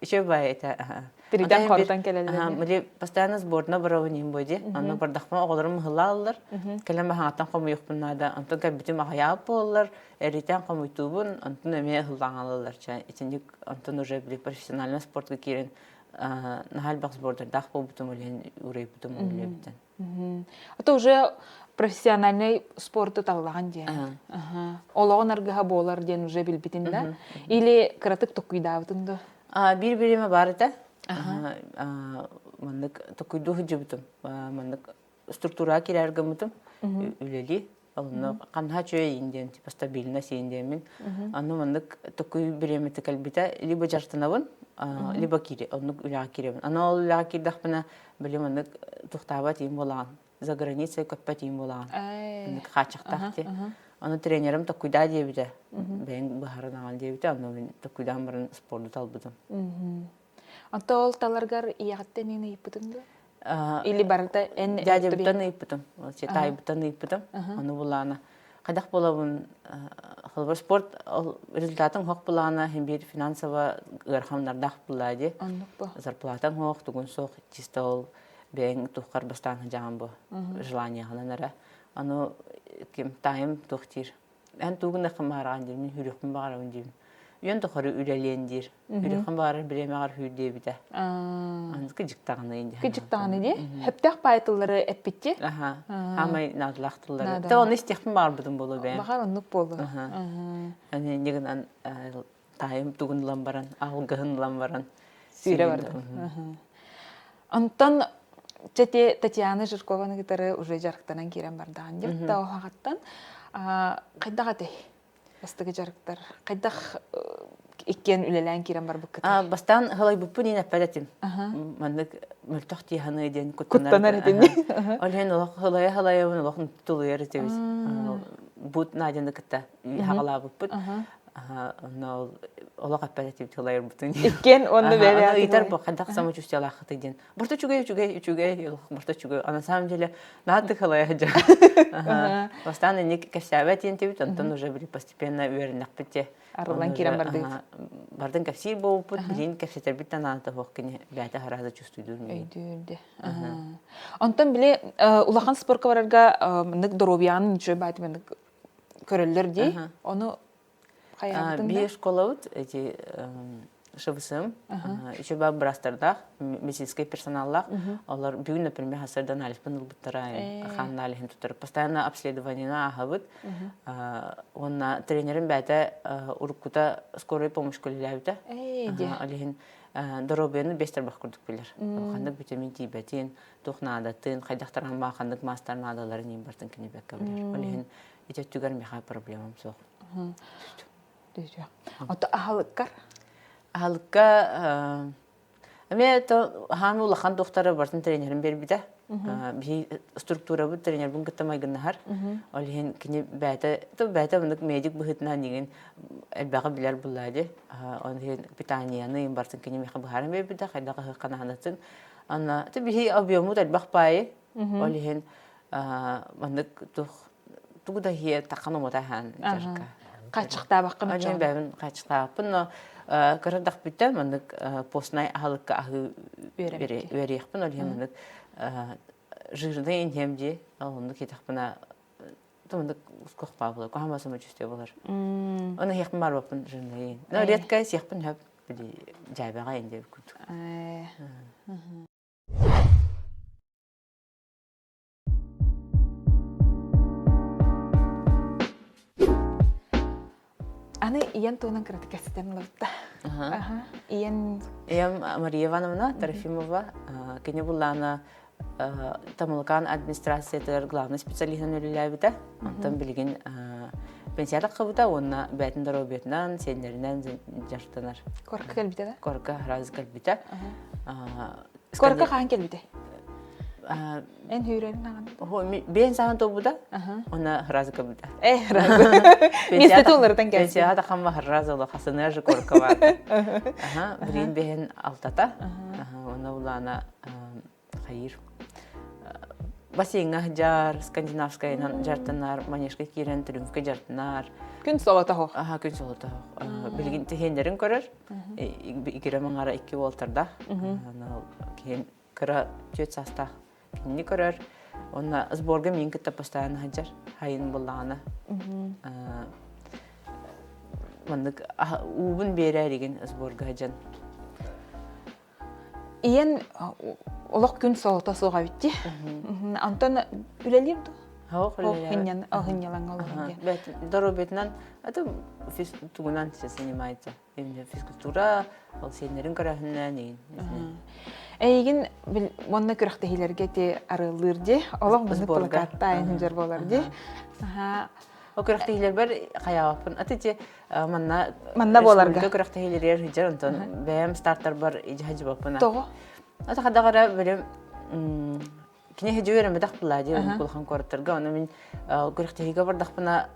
Еще бай это. Тиритэн хорутан кэлэллэр. Мили постоянно сборна барабын иһин буо дии. Онно бардахпына оҕолорум ыһылааллар. Кэлэн баһаҥаттан хомуйуохпун наада. Онтон кэлбитим аҕыйаабыт буолаллар. Эритэн хомуйтуубун, онтон эмиэ ыһыллаан алаллар. Чэ, итинник онтон уже били профессиональный спортка киирэн наһаа элбэх сбордардаах буолбутум үлэһин уурайбытым үлэбиттэн. Это уже профессиональный спорту таллаҕын диэн. Олоҕун аргыһа буолар диэн уже билбитин да? Или кыратык токуйдаабытын да? Биир бириэмэ баар этэ. Маннык токуйдуу сылдьыбытым. Маннык структураҕа киирэр гыммытым үлэлии. Онно ханна үчүгэй диэн типа стабильность диэммин. Аны маннык токуй бириэмэтэ кэлбитэ либо дьарыктанабын, либо киире, оннук үлэҕэ киирэбин. Аны ол үлэҕэ киирдэхпинэ били маннык тухтаабат иим буолаҕын, за границей көппөт иим буолаҕын. Маннык хааччахтаах дии. Аны тренерим токуйдаа диэбитэ. Бэйэҥ быһааран аҕал диэбитэ. Онно мин токуйдаан баран спорду талбытым. Онто ол таларгар ийэҕиттэн эн ыйыппытыҥ дуо? Или барыта эн Дядябыттан ыйыппытым. Таайбыттан ыйыппытым. Ону булаана. Хайдах буолабын холобур спорт результатын хоох булаана хин биир финансово ыараханнардаах буллаа дии. Зарплатаң хоох, тугун суох, чисто ол бэйэҥ туххар бастаан дьаҕан бу желанияҕынан эрэ. Аны ким таайым туох диир. Эн тугун ахын баҕараҕын диир, мин хүрүөхпүн баҕарабын диибин. Үйэн тухары үлэлиэн диир. Үрүххүн баҕарар бириэмэҕэр хүүр диэбитэ. Аны кыдьыктаҕына дии. Кыдьыктаҕына дии. Хөптөөх паай тыллары эппитти. Аха. Аамай наадалаах тыллары. Та оны истиэхпин баҕарбытым буолуо бэйэм. Баҕар оннук буолуо. Аны ньыгынан таайым тугун ылан баран, алгыһын ылан баран сүүрэ бардым. Онтон Чэ Татьяна Жиркованы кытары уже дьарыктанан киирэн бардаҕын диэт да оһаҕаттан хайдах этэй? Бастакы дьарыктар хайдах иккиэн үлэлээн киирэн барбыккыт? Бастаан халайбыппын иин эппэт этим. Маннык мөлтөх дии саныы диэн куттанар этим. Ол иһин олох халайа халайабын олох тулуйар этибит. Бут Надяны кытта хаҕалаабыппыт. Онно олох эппэт этибит халайарбытын. Иккиэн онно бэйэ ыйытар бу хайдах самочувствиелааххытый диэн. Барта үчүгэй, үчүгэй, үчүгэй, барта үчүгэй. А на самом деле наадык халайа сылдьар. Бастаан инник кэпсээбэт диэн онтон уже били постепенно үөрэннэхпит те. Арыллан киирэн бардыгыт. Бардын кэпсиир буолбуппут, билин кэпсэтэрбит да наада суох кини бэйэтэ хараада чувствуйдуур Өйдүүрдэ. Онтон били улахан спорка барарга маннык доруобуйаҕын үчүгэй баайты маннык көрөллөр дии. Ону хайаабытын Биир школабыт эти. ШВСМ, үчүгэй быраастардаах, медицинскэй персоналлаах. Олор бүгүн, например, хасырда анализпын ылбыттара, хаан аналиһын туттар. Постоянно обследованиены ааһабыт. Уонна тренерим бэйэтэ уруккута скорой помощь үлэлээбитэ. Ол иһин доруобуйаны бэс тарбах курдук билэр. Ханнык витамин тиийбэтин, туох наадатын, хайдах тараһаммаа ханнык маастар наадаларын иин бартын кини бэккэ билэр. Ол иһин ити өттүгэр миэхэ проблемам суох. Ото аһылыккар? Аһылыкка эмиэ хаан улахан духтары бартын тренерим биэрбитэ. Биһи структурабыт тренербин кытта майгыннаһар. Ол иһин кини бэйэтэ бэйэтэ оннук медик быһыытынан игин элбэҕи билэр буллаа дии. Ол иһин питанияны бартын кини миэхэ быһааран биэрбитэ, хайдах аһыахханаһанатын. Анна биһи объемут элбэх баайы. Ол иһин маннык тух тугу да иһиэ таххан омута аһаан дьарыкка. Хааччахтаабаккын Онон бэйэбин хааччахтаабаппын, но кыра маннык постнай аһылыкка аһыы үөриэхпин, ол иһин маннык жирный инһиэм дии, оннук итэхпинэ маннык ускуохпаа буолар, куһаҕан самочувствие буолар. Оны иһиэхпин баарбаппын жирный. Но редко сиэхпин хөп, били дьээбэҕэ инде курдук. Аны ийэн туһунан кыратык кэпсэтэн ылабыт Ийэн Ийэм Мария Ивановна Трофимова кини буллаана Тамылыкаан администрациятыгар главный специалиһынан үлэлээбитэ. Онтон билигин пенсия таххыбыта уонна бэйэтин доруобуйатынан, сиэннэринэн дьарыктанар. Корка кэлбитэ да? Корка раз кэлбитэ. Корка хаһан кэлбитэ? Эн хүүрэрин аҕан. Бэйэн саҕан туолбута, уонна сразу кэлбитэ. Э, сразу. Миэстэтин уларытан кэлбитэ. Пенсияҕа тахамма сразу олох хасыныа же корка бар. Аха, билигин бэһин алтата. Уонна улаана хайыр. Бассейҥа сылдьар, скандинавскайынан дьартанар, манежка киирэн трюмка дьартанар. Күн солото Аха, күн солото Билигин тиһиэннэрин көрөр. Игирэ маңара икки уолтардаах. Киһин кыра түөрт саастаах кинини көрөр. Уонна сборга миин кытта постоянно сылдьар. Хайын буллаҕына. Маннык уубун биэрээр игин сборга сылдьан. Ийэн олох күн солото суох эбит дии. Онтон үлэлиир дуо? Суох үлэлээбэт. Оһынньалаҥ олорон диye. Доруобуйатынан это тугунан занимается. Именно физкультура, ол сиэннэрин көрөһүннээн игин. Эйигин уонна күрэхтэһиилэргэ ти арыаллыыр дии. Олох маннык плакаттаайын сылдьар буолар дии. Ол күрэхтэһиилэрбэр хайаабаппын. Аты ти манна манна буоларга күрэхтэһиилэригэр сылдьар онтон бэйэм стартербар дьаһадьыбаппын. Тоҕо? Ата хадаҕара били кини хедьэ үөрэммэтэх буолла дии улахан куораттарга ону мин күрэхтэһиигэ бардахпына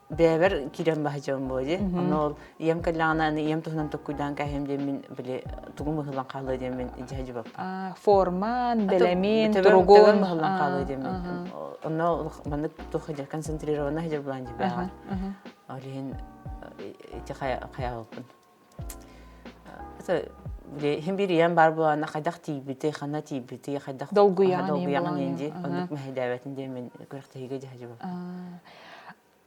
бэйэбэр киирэн баһыдьабын буо дии. Ону ол ийэм кэллэҕинэ аны ийэм туһунан токкуйдаан кээһиэм диэммин били тугум быһыллан хаалыа диэммин дьаһадьыбаппын. Форман, бэлэмин, туругун. Төбөм быһыллан хаалыа диэммин. Онно маннык туох сылдьар концентрированно сылдьар булаан дьибээҕэ. Ол иһин ити хайаабыппын. Били иһин биир ийэм баар буолаана хайдах тиийбитий, ханна тиийбитий, хайдах долгуйаҕын иин дии. Оннук мэһэйдээбэтин диэммин күрэхтэһиигэ дьаһадьыбаппын.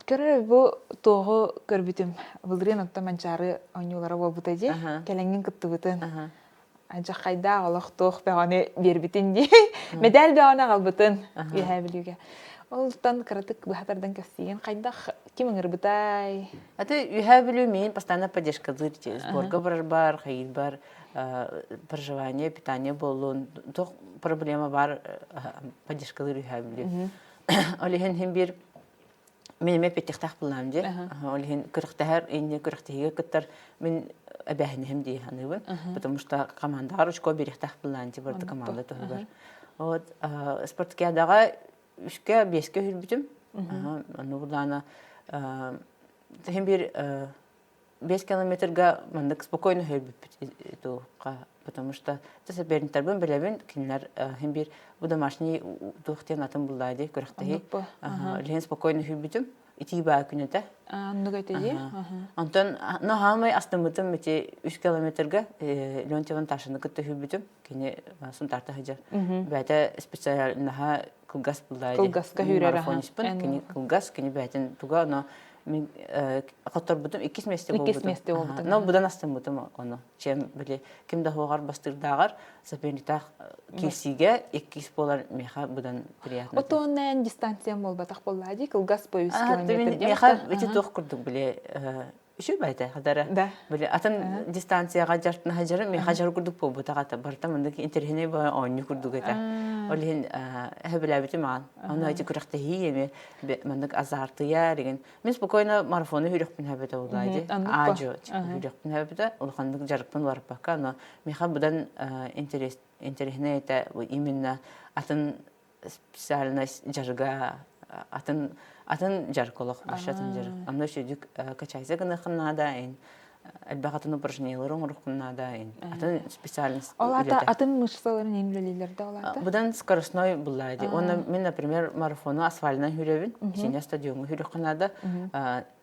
Көрөр бу туоҕу көрбүтүм. Былырыын оттон Манчаары оонньуулара буолбута дии. Кэлэҥҥин кыттыбытын. Адьаххайдаах олох туох бөҕөнү биэрбитин дии. Мэдээл бөҕөнү аҕалбытын Үөһээ Бүлүүгэ. Олтон кыратык быһа тардан кэпсиигин хайдах ким ыҥырбытай? Аты Үөһээ Бүлүү миин постоянно поддержкалыыр сборга барар бар, хайыыр бар, проживание, питание буоллун, туох проблема бар поддержкалыыр Үөһээ Бүлүү. Ол иһин иһин биир мин эмиэ эппиэттиэхтээх буоллаҕым дии. Ол иһин күрэхтэһэр инньэ күрэхтэһиигэ кыттар мин эбээһинэһим дии саныыбын. Потому что командаҕа очко биэриэхтээх буоллаҕым дии барыта команда туһугар. Вот спартакиадаҕа үскэ, биэскэ үһүрбүтүм. Ону булаана иһин биир 5 километрга маннык спокойно хөрбүппүт туохха потому что соперниктарбын билэбин кинилэр хин биир бу домашний туох диэн атын буллаа дии күрэхтэһии лиһин спокойно хүрбүтүм итии баа күн этэ оннук этэ дии онтон но хаамай астыммытым ити 3 километрга Леонтьеван Ташаны кытта хүрбүтүм кини Сунтаарта сылдьар бэйэтэ специальноһа кылгас буллаа дии кылгаска хүрэр марафониспын кини кылгас кини бэйэтин туга но. Мин хотторбутум иккис миэстэ Иккис буолбутум. миэстэ буолбутуҥ. Но будан астыммытым ону. Чем били ким да хуоҕар бастыырдааҕар соперниктаах киирсиигэ иккис буолар миэхэ будан приятно. Отуонна эн дистанциям буолбатах буоллаа дии кылгас по үс километр Миэхэ ити туох курдук били үчүгэй этэ хадара. Да. Били атын дистанцияҕа дьартына жары миэхэ жар курдук буолбутах ата барыта мындык интэриэһинэй баа оонньуу курдук этэ. Ол иһин сөбүлээбитим аан. Ону ити күрэхтэһии эми маннык азартыйа деген. Мин спокойно марафону хүрөхпүн хэбэтэ улаadi. Аажо хүрөхпүн хэбэтэ улаханнык жарыкпын барбакка, но миэхэ будан интерес интэриэһинэй этэ именно атын специальность дьарыга атын атын дьарык олох вообще атын дьарык онно үчүгдүк качайса гыныаххын наада ин элбэх атын упражнениялары оҥоруоххун наада ин атын специальность Ол ата атын мышцаларын эң үлэлииллэр да ол ата? Будан скоростной буллаа ди. Уонна мин, например, марафону асфальтынан хүрөбүн. Исине стадионга хүрүөххэ наада.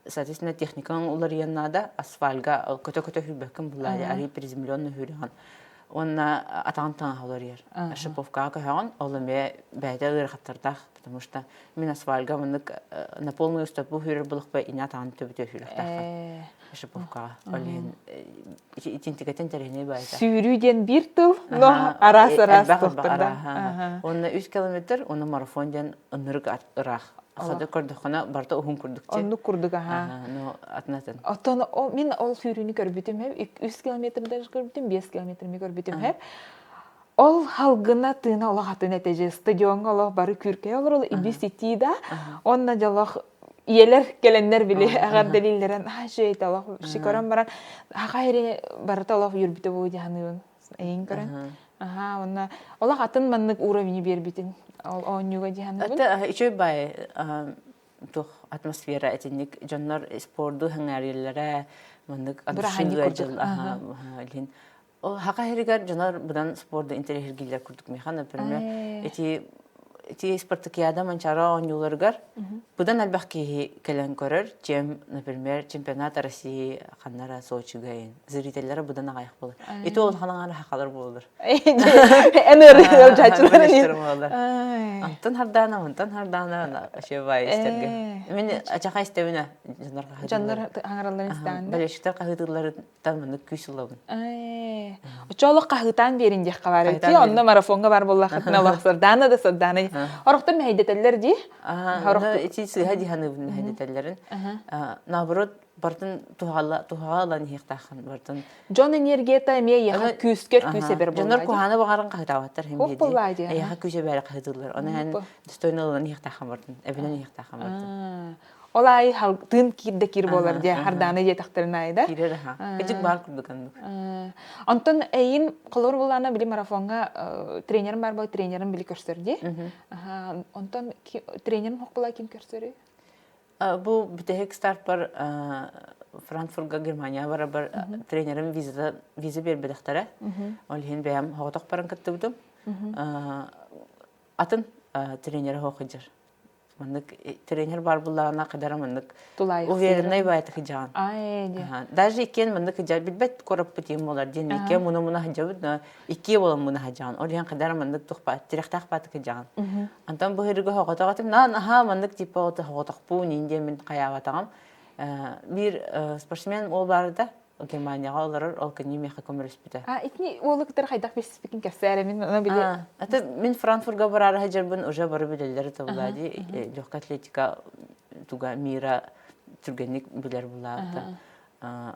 Соответственно, техникаң уларыйан наада. Асфальга көтө-көтө хүрбэккин буллаа ди. Арый приземленный хүрөҕүн. Уонна атаҕын таҥаһа уларыйар. Шиповкаҕа көһөҕүн, ол эмиэ бэйэтэ ыарахаттардаах, потому что мин асфальга маннык на полную стопу хүрэр булахпа ине атаҕын төбөтө хүрүөхтаахпын. Шиповкаҕа. Ол иһин итинтикэтин тэрэһини баайта. Сүүрүү диэн биир тыл, но араас-араас туохтарда. Уонна 3 километр, уонна марафон диэн ынырык ыраах. Хада көрдөххүнэ барыта уһун курдук Оннук курдук аха. Ну атын атын. Оттон мин ол сүүрүүнү көрбүтүм хэп, 3 километрда көрбүтүм, 5 километрми көрбүтүм хэп. Ол халгына тыына олох атын этэ стадионга олох бары күркэй олорол ибис итии да онно дьолох ийэлэр кэлэннэр били эҕэрдэлииллэрин аа үчүгэй олох шикорон баран аха эри барыта олох үөрбүтэ буолуо дии саныыбын эйин көрөн Аха, уонна олох атын маннык уровени биэрбитин ол оонньууга дии саныыбын. Это үчүгэй баай туох атмосфера итинник дьоннор спорду сэҥээрэллэрэ маннык Бырааһынньык курдук. Илин ол хака иһигэр дьонор быдан спорду интэриэһиргииллэр курдук миэхэ например ити ити спартакиада Манчаары оонньууларыгар быдан элбэх киһи кэлэн көрөр чем например чемпионат России ханнара Сочига зрителлэрэ быдан аҕайах буолар. Ити ол ханаҥаары хахалар буолар. Эн ыалдьааччылар буолар. Антон Хардаана, Антон Хардаана вообще баай истэргэ. Мин ачаха истэбинэ дьоннор Дьоннор хаҥаралларын истэҕин Болельщиктар хаһыытыылларыттан маннык күүс ылабын. Оччоолох хаһыытаан биэрин диэххэ баар эти. Онно марафоҥҥа бар буоллаххытына олох сардаана да сардаана. Орохтор мэһэйдэтэллэр дии. Ити сыыһа дии саныыбын мэһэйдэтэллэрин. Наоборот, бартын туһаҕа туһаҕа ылан иһиэхтааххын бартын Дьон энергията эмиэ эйиэхэ күүскэр күүс эбэр Дьоннор куһааны баҕарын хаһытаабаттар хим биэрди. Эйиэхэ күүс эбээри хаһытыыллар. Оны эн достойно ылан иһиэхтааххын бартын. Эбинэн иһиэхтааххын бартын. Ол аайы тыын киир да киир буолар дии хардааны диэтэхтэрин аайы да. Киирэр аха. Кыдьык баар курдук оннук. Онтон эйин холобур булаана били марафоҥҥа тренерим бар буол тренерим били көрсөр дии. Онтон тренерим хох була ким көрсөрүй? Бу бүтэһик стартпар Франкфуртга Германия барарбар тренерим виза виза биэрбэтэхтэрэ. Ол иһин бэйэм соҕотох баран кыттыбытым. Атын тренер суох сылдьар. Маннык тренер бар буллаҕына кадара маннык уверенный баайта сылдьаҕын. Даже иккиэн маннык сылдьар билбэт куораппыт иһин буолар диэн иккиэн муна-муна сылдьабыт, но иккиэ буолан муна сылдьаҕын. Ол иһин кадара маннык тухпа тирэхтээх баатык сылдьаҕын. Онтон быһырыга соҕотох этим, наан аһаа маннык типа соҕотохпун иин диэммин хайаабатаҕым. Биир спортсмен уол баарыта Германияҕа олорор, ол кини миэхэ көмөлөспүтэ. А итини уолу кытары хайдах билсибиккин кэпсээр мин ону били Это мин Франкфуртга бараары сылдьарбын уже бары билэллэр это дии легкая атлетика туга мира түргэнник билэр булаата.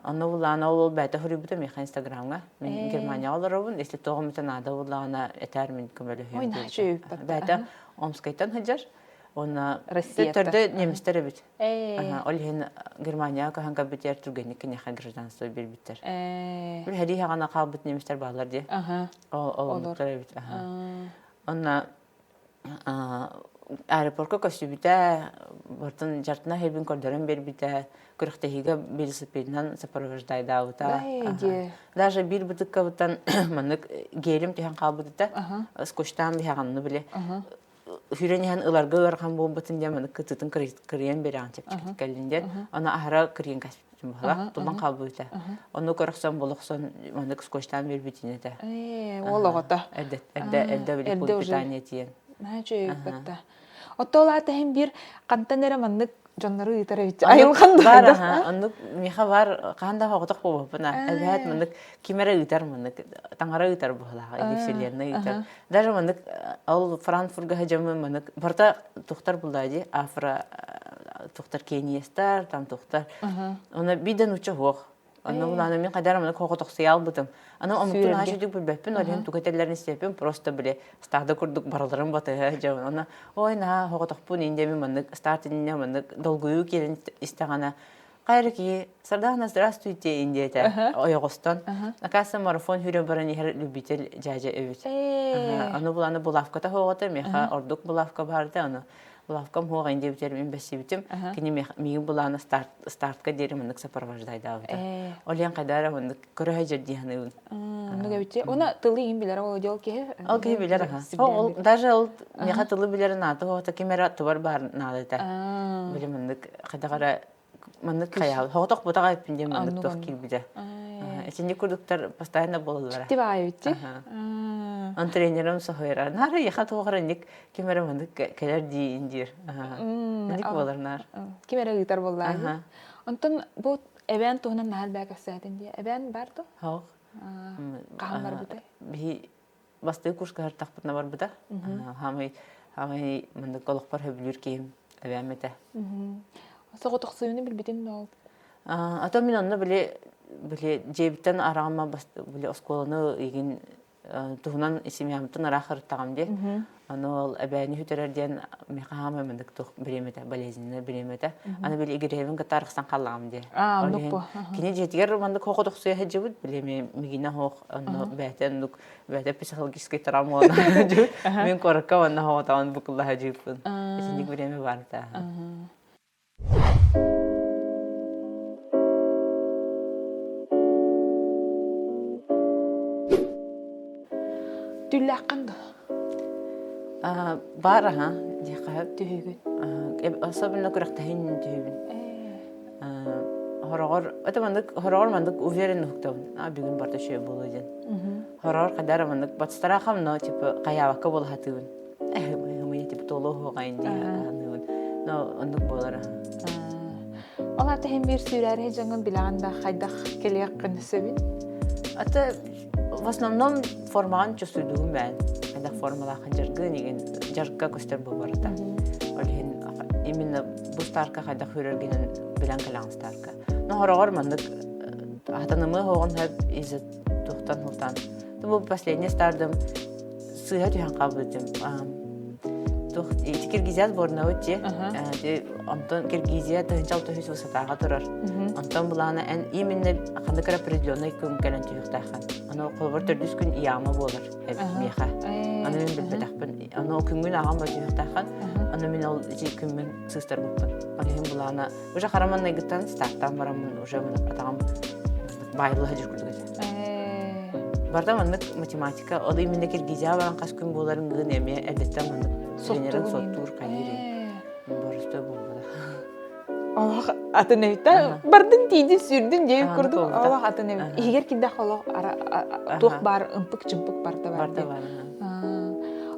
Онно булаана ол бэйэтэ суруйбута миэхэ Инстаграмҥа. Мин Германияҕа олоробун, если тоҕо эмитэ наада буоллаҕына этээр мин көмөлөһүөм диэбитэ. Бэйэтэ Омскайтан сылдьар. Уонна төрдө немецтэр эбит. Ол иһин Германияҕа көһөн кэлбитигэр түргэнник киниэхэ гражданство биэрбиттэр. Бил сэрии саҕана хаалбыт немецтэр бааллар дии. Ол олорбуттар эбит. Онно аэропорка көстүбүтэ, бартын жартына хэбин көрдөрөн биэрбитэ, күрэхтэһиигэ велосипедынан сопровождайдаабыта. Даже биир бытыккабыттан маннык гелим түһэн хаалбыта, скотчтаан биһаҕанны били хүрэн иһэн ыларга ыарахан буолбутун диэн маннык кытытын кырыйан биэрэҕин чэпчэкитик кэллин диэн аны аһара кырыйан кэспитим буола тулан хаалбыта ону көрөхсөн болохсон маннык скотчтаан биэрбитин этэ уол оҕото эрдэ эрдэ эрдэ били питание тиийэн үчүгэй Оттоо лаата иһин биир хантан эрэ маннык дьоннору ыытар эбит. Айылҕан Баар аха, оннук миэхэ баар хаһан да оҕотох буолбаппын а. Эбэһээт маннык ким эрэ ыытар маннык таҥара ыытар быһыылаах или вселенная ыытар. Даже маннык ол Франкфурга сылдьаммын маннык барыта тухтар буллаа дии афро тухтар кениестар там тухтар. Оны биирдэ нуучча суох. Онно булаана мин хайдах эрэ хоҕотохсуйа албытым. Аны омуктун наһаа үчүгдүк билбэппин, ол иһин тугу этэллэрин истиэппин, просто били стада курдук барыларын батыһа дьон. Онно ой наһаа хоҕотохпун инде мин маннык старт иннинэ маннык долгуйуу киирэн истэҕинэ хайа киһи Сардана здравствуйте диэтэ ойоҕостон. Оказывается, марафон хүрэн баран иһэр любитель дьээдьэ эбит. Аны буланы булавката хоҕото, миэхэ ордук булавка баарда, аны Лавкам хуоҕа диэбитэр мин бэссибитим. Кини миигин былаана старт стартка диэри маннык сопровождайдаабыта. Ол иһин хайдах эрэ маннык көрө сылдьар дии саныыбын. Оннук эбит. Уна тылы иин билэр ол ол киһи. Ол киһи билэр аха. Ол даже ол миэхэ тылы билэр наада хоҕото ким эрэ аттыбар баар наада этэ. Били маннык хайдах эрэ маннык хайаал хоҕотох бутах айыппын диэн маннык туох киирбитэ. Итинник курдуктар постоянно буолаллара. Дьикти баҕайы эбит Он тренерым соһуйара. Наар яха туох эрэ ким эрэ маннык кэлэр дии диир. Инник буолар наар. Ким эрэ ыытар буоллаа. Онтон бу эбээн туһунан наһаа элбэх кэпсээтин дии. Эбээн бар дуо? Хоох. Хаһан барбытай? Биһи бастыы курска сыртахпытына барбыта. Хаамай хаамай маннык олохпор сөбүлүүр киһим эбээм этэ. Соҕотохсуйууну билбитин ол. А то мин онно били били дьиэбиттэн араҕама били оскуоланы игин туһунан семьямтан ыраах ырыттаҕым дии. Аны ол эбээни сүтэрэр диэн миэхэ хаамай маннык туох бириэмэтэ, болезненный бириэмэтэ. Аны били Игирэйбин кытта арахсан хааллаҕым дии. Ол иһин кини дьиэтигэр маннык хоҕотохсуйа сылдьыбыт, били мигинэ хоох онно бэйэтэ оннук бэйэтэ психологический травма Мин куоракка уонна хоҕотоҕун букуллаһа дьыыппын. Итинник бириэмэ баарта. Түллээххин дуо? Баар аһа, диэххэ Түһүүгүн. Особенно күрэхтэһин түһүүбүн. Хороҕор, это маннык, хороҕор маннык уверен уһуктабын. А бүгүн барда үчүгэй буолуо диэн. Хороҕор хайдара маннык батстараахам, но типа хайаабакка буола сатыыбын. Ымыйа типа туолуо уһуоҕайын дии саныыбын. Но оннук буолар. Ол аата иһин биир сүүрээри дьоҥҥун билэҕин да хайдах кэлиэххин сөбүн? Ата в основном формаҕын чувствуйдугун бээн. Хайдах формалаахын дьаргын игин дьарыкка көстөр бу барыта. Ол иһин именно бу старка хайдах хүрэргинэн билэн кэлэҕин старка. Но хороҕор маннык хатанымыы хоҕун хөп из-за тухтан хултан. Бу последний стардым сыыһа түһэн хаалбытым. Тух ити Киргизия сборнабыт дии. Онтон Киргизия 1600 высотаҕа турар. Онтон былаана эн именно ханнык эрэ определенный күн кэлэн түһүөхтээххин. Аны холобур төрдүс күн яма буолар эбит миэхэ. Аны мин билбэтэхпин. Аны ол күҥҥүн ааҕан ба түһүөхтээххин. Аны мин ол ити күммүн сыыстарбыппын. Ол иһин былаана уже хара маҥнайгыттан стартаан бараммын уже атаҕым баайылла сылдьар курдук этэ. Барда маннык математика, ол именно Киргизияҕа баран хас күн буоларын гын эмиэ эрдэттэн маннык тренерин суоттуур хайыыр боростуой буолбатах. Олох атын эбит бардын тиийдин сүүрдүн диэбит курдук олох атын эбит. Иһигэр кирдэх олох туох баар ымпык-чымпык барда бар. Барда бар.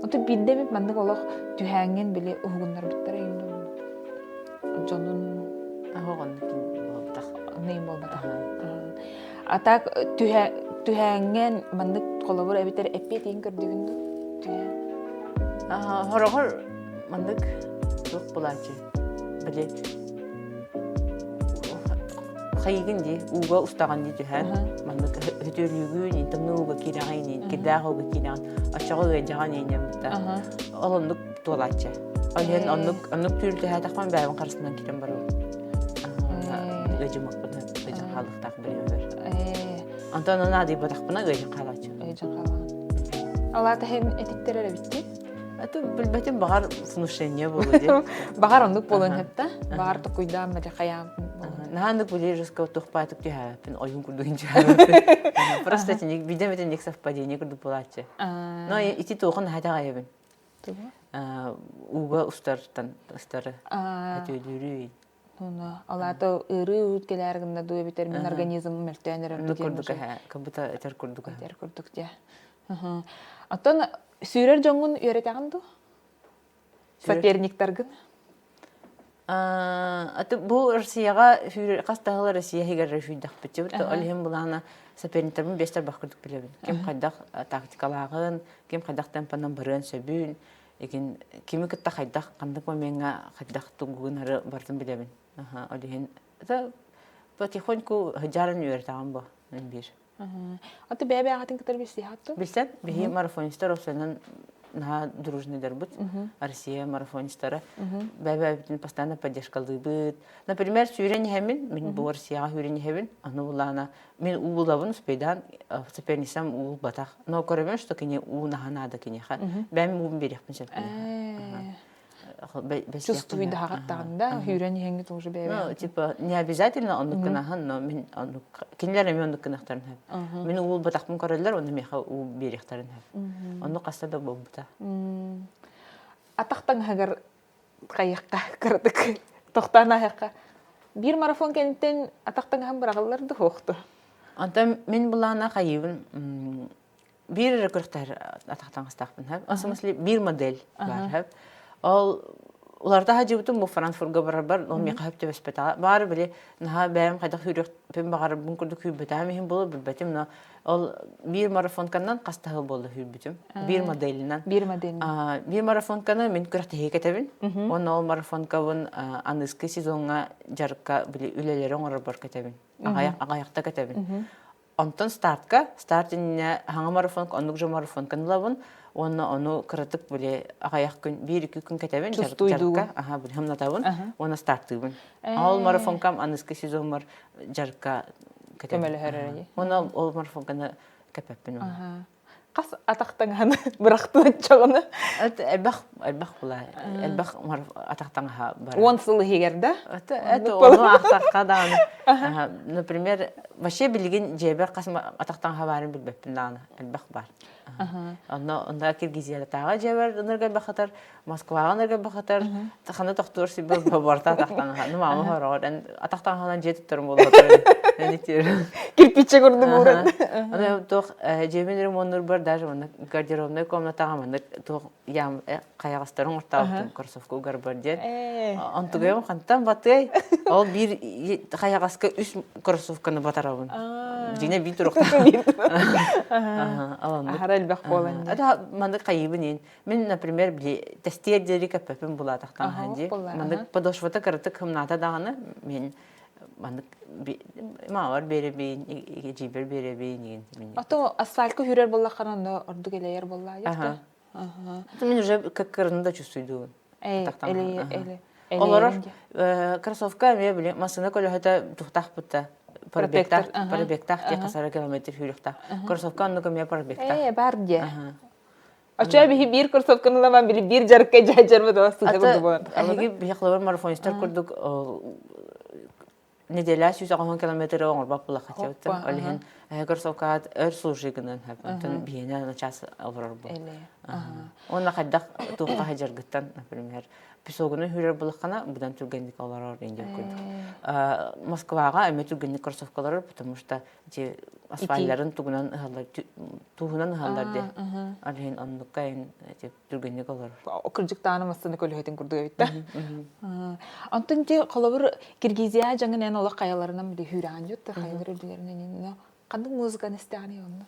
Онтон биирдэ эмит маннык олох түһээҥҥин били уһугуннарбыттара дьонун буолбатах. Нейм буолбатах. А так түһээҥҥэн маннык холобур эбитэр эппиэтиин көрдүгүн дуу? Түһээн. Хороҕор маннык туох булааччы били хайыгын дии ууга устаҕын дии түһээн маннык өтөлүүгүн тымныы ууга киирэҕин кирдээх ууга киирэҕин оччоҕо ыалдьаҕын иинэн бутта ол оннук туолааччы. Ол иһин оннук оннук түүл түһээтэхпин бэйэбин харыстынан киирэн барабын. Ыадьыммаппын ыадьан хаалыахтаах бириэмэбэр. Онтон ону наадыйбатахпына ыадьан хаалааччы. Ыадьан хаалаҕын. Ол аата иһин этиттэрэр эбит Это билбэтим баҕар внушение буолуо дии. Баҕар оннук буолуон сөп да. Баҕар токуйдаан мэлэ хайаан Наһаа оннук ближеского туохпаатык түһээбэппин, ойуун курдук түһээбэппин. Просто итинник биирдэ итинник совпадение курдук буолааччы. Но ити туохун наһаа итэҕэйэбин. Ууга устартан устары өтүөлүүрүй. Ол аата ыарыы уут кэлээр гынна дуу эбэтэр мин организм мөлтөөн эрэр диэн курдук как будто этэр курдук этэр курдук дии. Оттон сүүрэр дьоҥҥун үөрэтэҕин дуу? Соперниктаргын? Аты бу Россияҕа хас да сыл Россия иһигэр сүүрдэхпит. Ол иһин былаана соперниктарбын биэс тарбах курдук билэбин. Ким хайдах тактикалааҕын, ким хайдах темпанан барыан сөбүн, игин кими кытта хайдах ханнык момеҥҥа хайдах тугугун барытын билэбин. Ол иһин это потихоньку сыдьаарын үөрэтэҕим бу биир. Аты бэйэ-бэйэҕитин кытары билсиһэҕит Билсэн, биһи марафонистар опсайынан наһаа дружныйдарбыт, Россия марафонистара. Бэйэ-бэйэбитин постоянно поддержкалыыбыт. Например, сүүрэн иһэммин, мин бу Россияҕа сүүрэн иһэбин, аны булаана мин уулабын успейдаан соперницам уулбатах. Но көрөбүн, что кини уу наһаа наада киниэхэ. Бэйэм уубун биэриэхпин сөп киниэхэ. Чувствуйдаһаҕыттаҕын да, сүүрэн иһэҥҥит уже бэйэ Ну, типа, не обязательно оннук гынаһын, но мин оннук кинилэр эмиэ оннук гынахтарын сөп. Мин уулбатахпын көрөллөр, онно миэхэ уу биэриэхтэрин сөп. Оннук хаста да буолбута. Атах таҥаһыгар хайыахха кыратык тохтоон ааһыахха. Биир марафон кэнниттэн атах таҥаһын быраҕыллар да суохту. Онтон мин былаана хайыыбын биир эрэ күрэхтэһэр атах таҥастаахпын сөп. В смысле биир модель баар сөп. Ол уларда сылдьыбытым бу Франкфурга барарбар ол миэхэ сөп түбэспэтэҕэ. Баары били наһаа бэйэм хайдах сүүрүөхпүн баҕарарбын курдук сүүрбэтэҕим иһин буолуо билбэтим, но ол биир марафонканан хас да сыл буолла сүүрбүтүм. Биир моделинэн. Биир моделинэн. Биир марафонканы мин күрэхтэһии кэтэбин. Уонна ол марафонкабын аныгыскы сезоҥҥа дьарыкка били үлэлэри оҥорорбор кэтэбин. Аҕыйахта кэтэбин. Онтон стартка, старт иннинэ хаҥа марафон, оннук же марафонканы ылабын уонна ону кыратык били аҕыйах күн, биир-икки күн кэтэбин, дьарыкка, аха, били хымнатабын уонна стартыыбын. Ол марафонкам аныгыскы сезоммар дьарыкка кэтэбин. Көмөлөһөр эрэ. Уонна ол марафонканы кэппэппин. Хас атах таҥаһын бырахтын оччоҕуна? Элбэх, элбэх була. Элбэх атах таҥаһа бар. Уон сыл иһигэр да? Это ону ахтахха даҕаны. Например, вообще билигин дьиэбэр хас атах таҥаһа баарын билбэппин даҕаны. Элбэх бар. Онно онно Киргизиятааҕы дьиэбэр ынырга бахатар, Москваҕа ынырга бахатар, хана тохтуур сирбэр барта атах таҥаһа. Ну маама хороҕор эн атах таҥаһынан дьиэ туттарым буолуо Кирпиччэ курдук ууран. Аны туох дьиэбин ремоннурбар даже маннык гардеробнай комнатаҕа маннык туох ям хайаҕастарын оҥортообутум кроссовка угарбар диэн. Онтугайым хантан батыай? Ол биир хайаҕаска үс кроссовканы батарабын. Дьиҥэ биир туруктаах. Аһара элбэх буолан. Маннык хайыыбын иин. Мин, например, били тэстиэр диэри кэппэппин булаатахтаан дии. Маннык подошвата кыратык хымнаата даҕаны мин маннык маалар биэрэбин, эдьиийбэр биэрэбин игин. А то асфальтка хүрэр буоллаххына онно ордук элэйэр буоллаа Мин уже как кырны да чувствуйдуун. Олорор кроссовка эмиэ били массыына көлөһөтө тухтаахпытта пробегтаах пробегтаах дии хасара километр сүүрүхтаах. Кроссовка оннук эмиэ пробегтаах. Ээ бар дии. Оччо биһи биир кроссовканы ыламан били биир дьарыкка дьарбыт ола сыта курдук буолан. Эһиги биһи холобур марафонистар курдук неделя 180 километры оҥорбот буолахха Ол иһин эһиги кроссовкаҕа өр служи гынан онтон биһиэнэ на час олорор бу. Уонна хайдах туохха сылдьаргыттан, например, песогуну хүрэр булаххана быдан түргэнник олорор диэн курдук. Москваҕа эмиэ түргэнник кроссовкалар, потому что ити асфальларын тугунан ыһаллар туһунан ыһаллар диye ол иһин оннукка ити түргэнник олорор кырдьыктааны массыына көлөһөтүн курдук эбит да онтон ити холобур Киргизия дьаҥын эн олох хайаларынан били хүүрэҕин дьүт хайалар үрдүлэринэн ханнык музыканы истэҕиний онно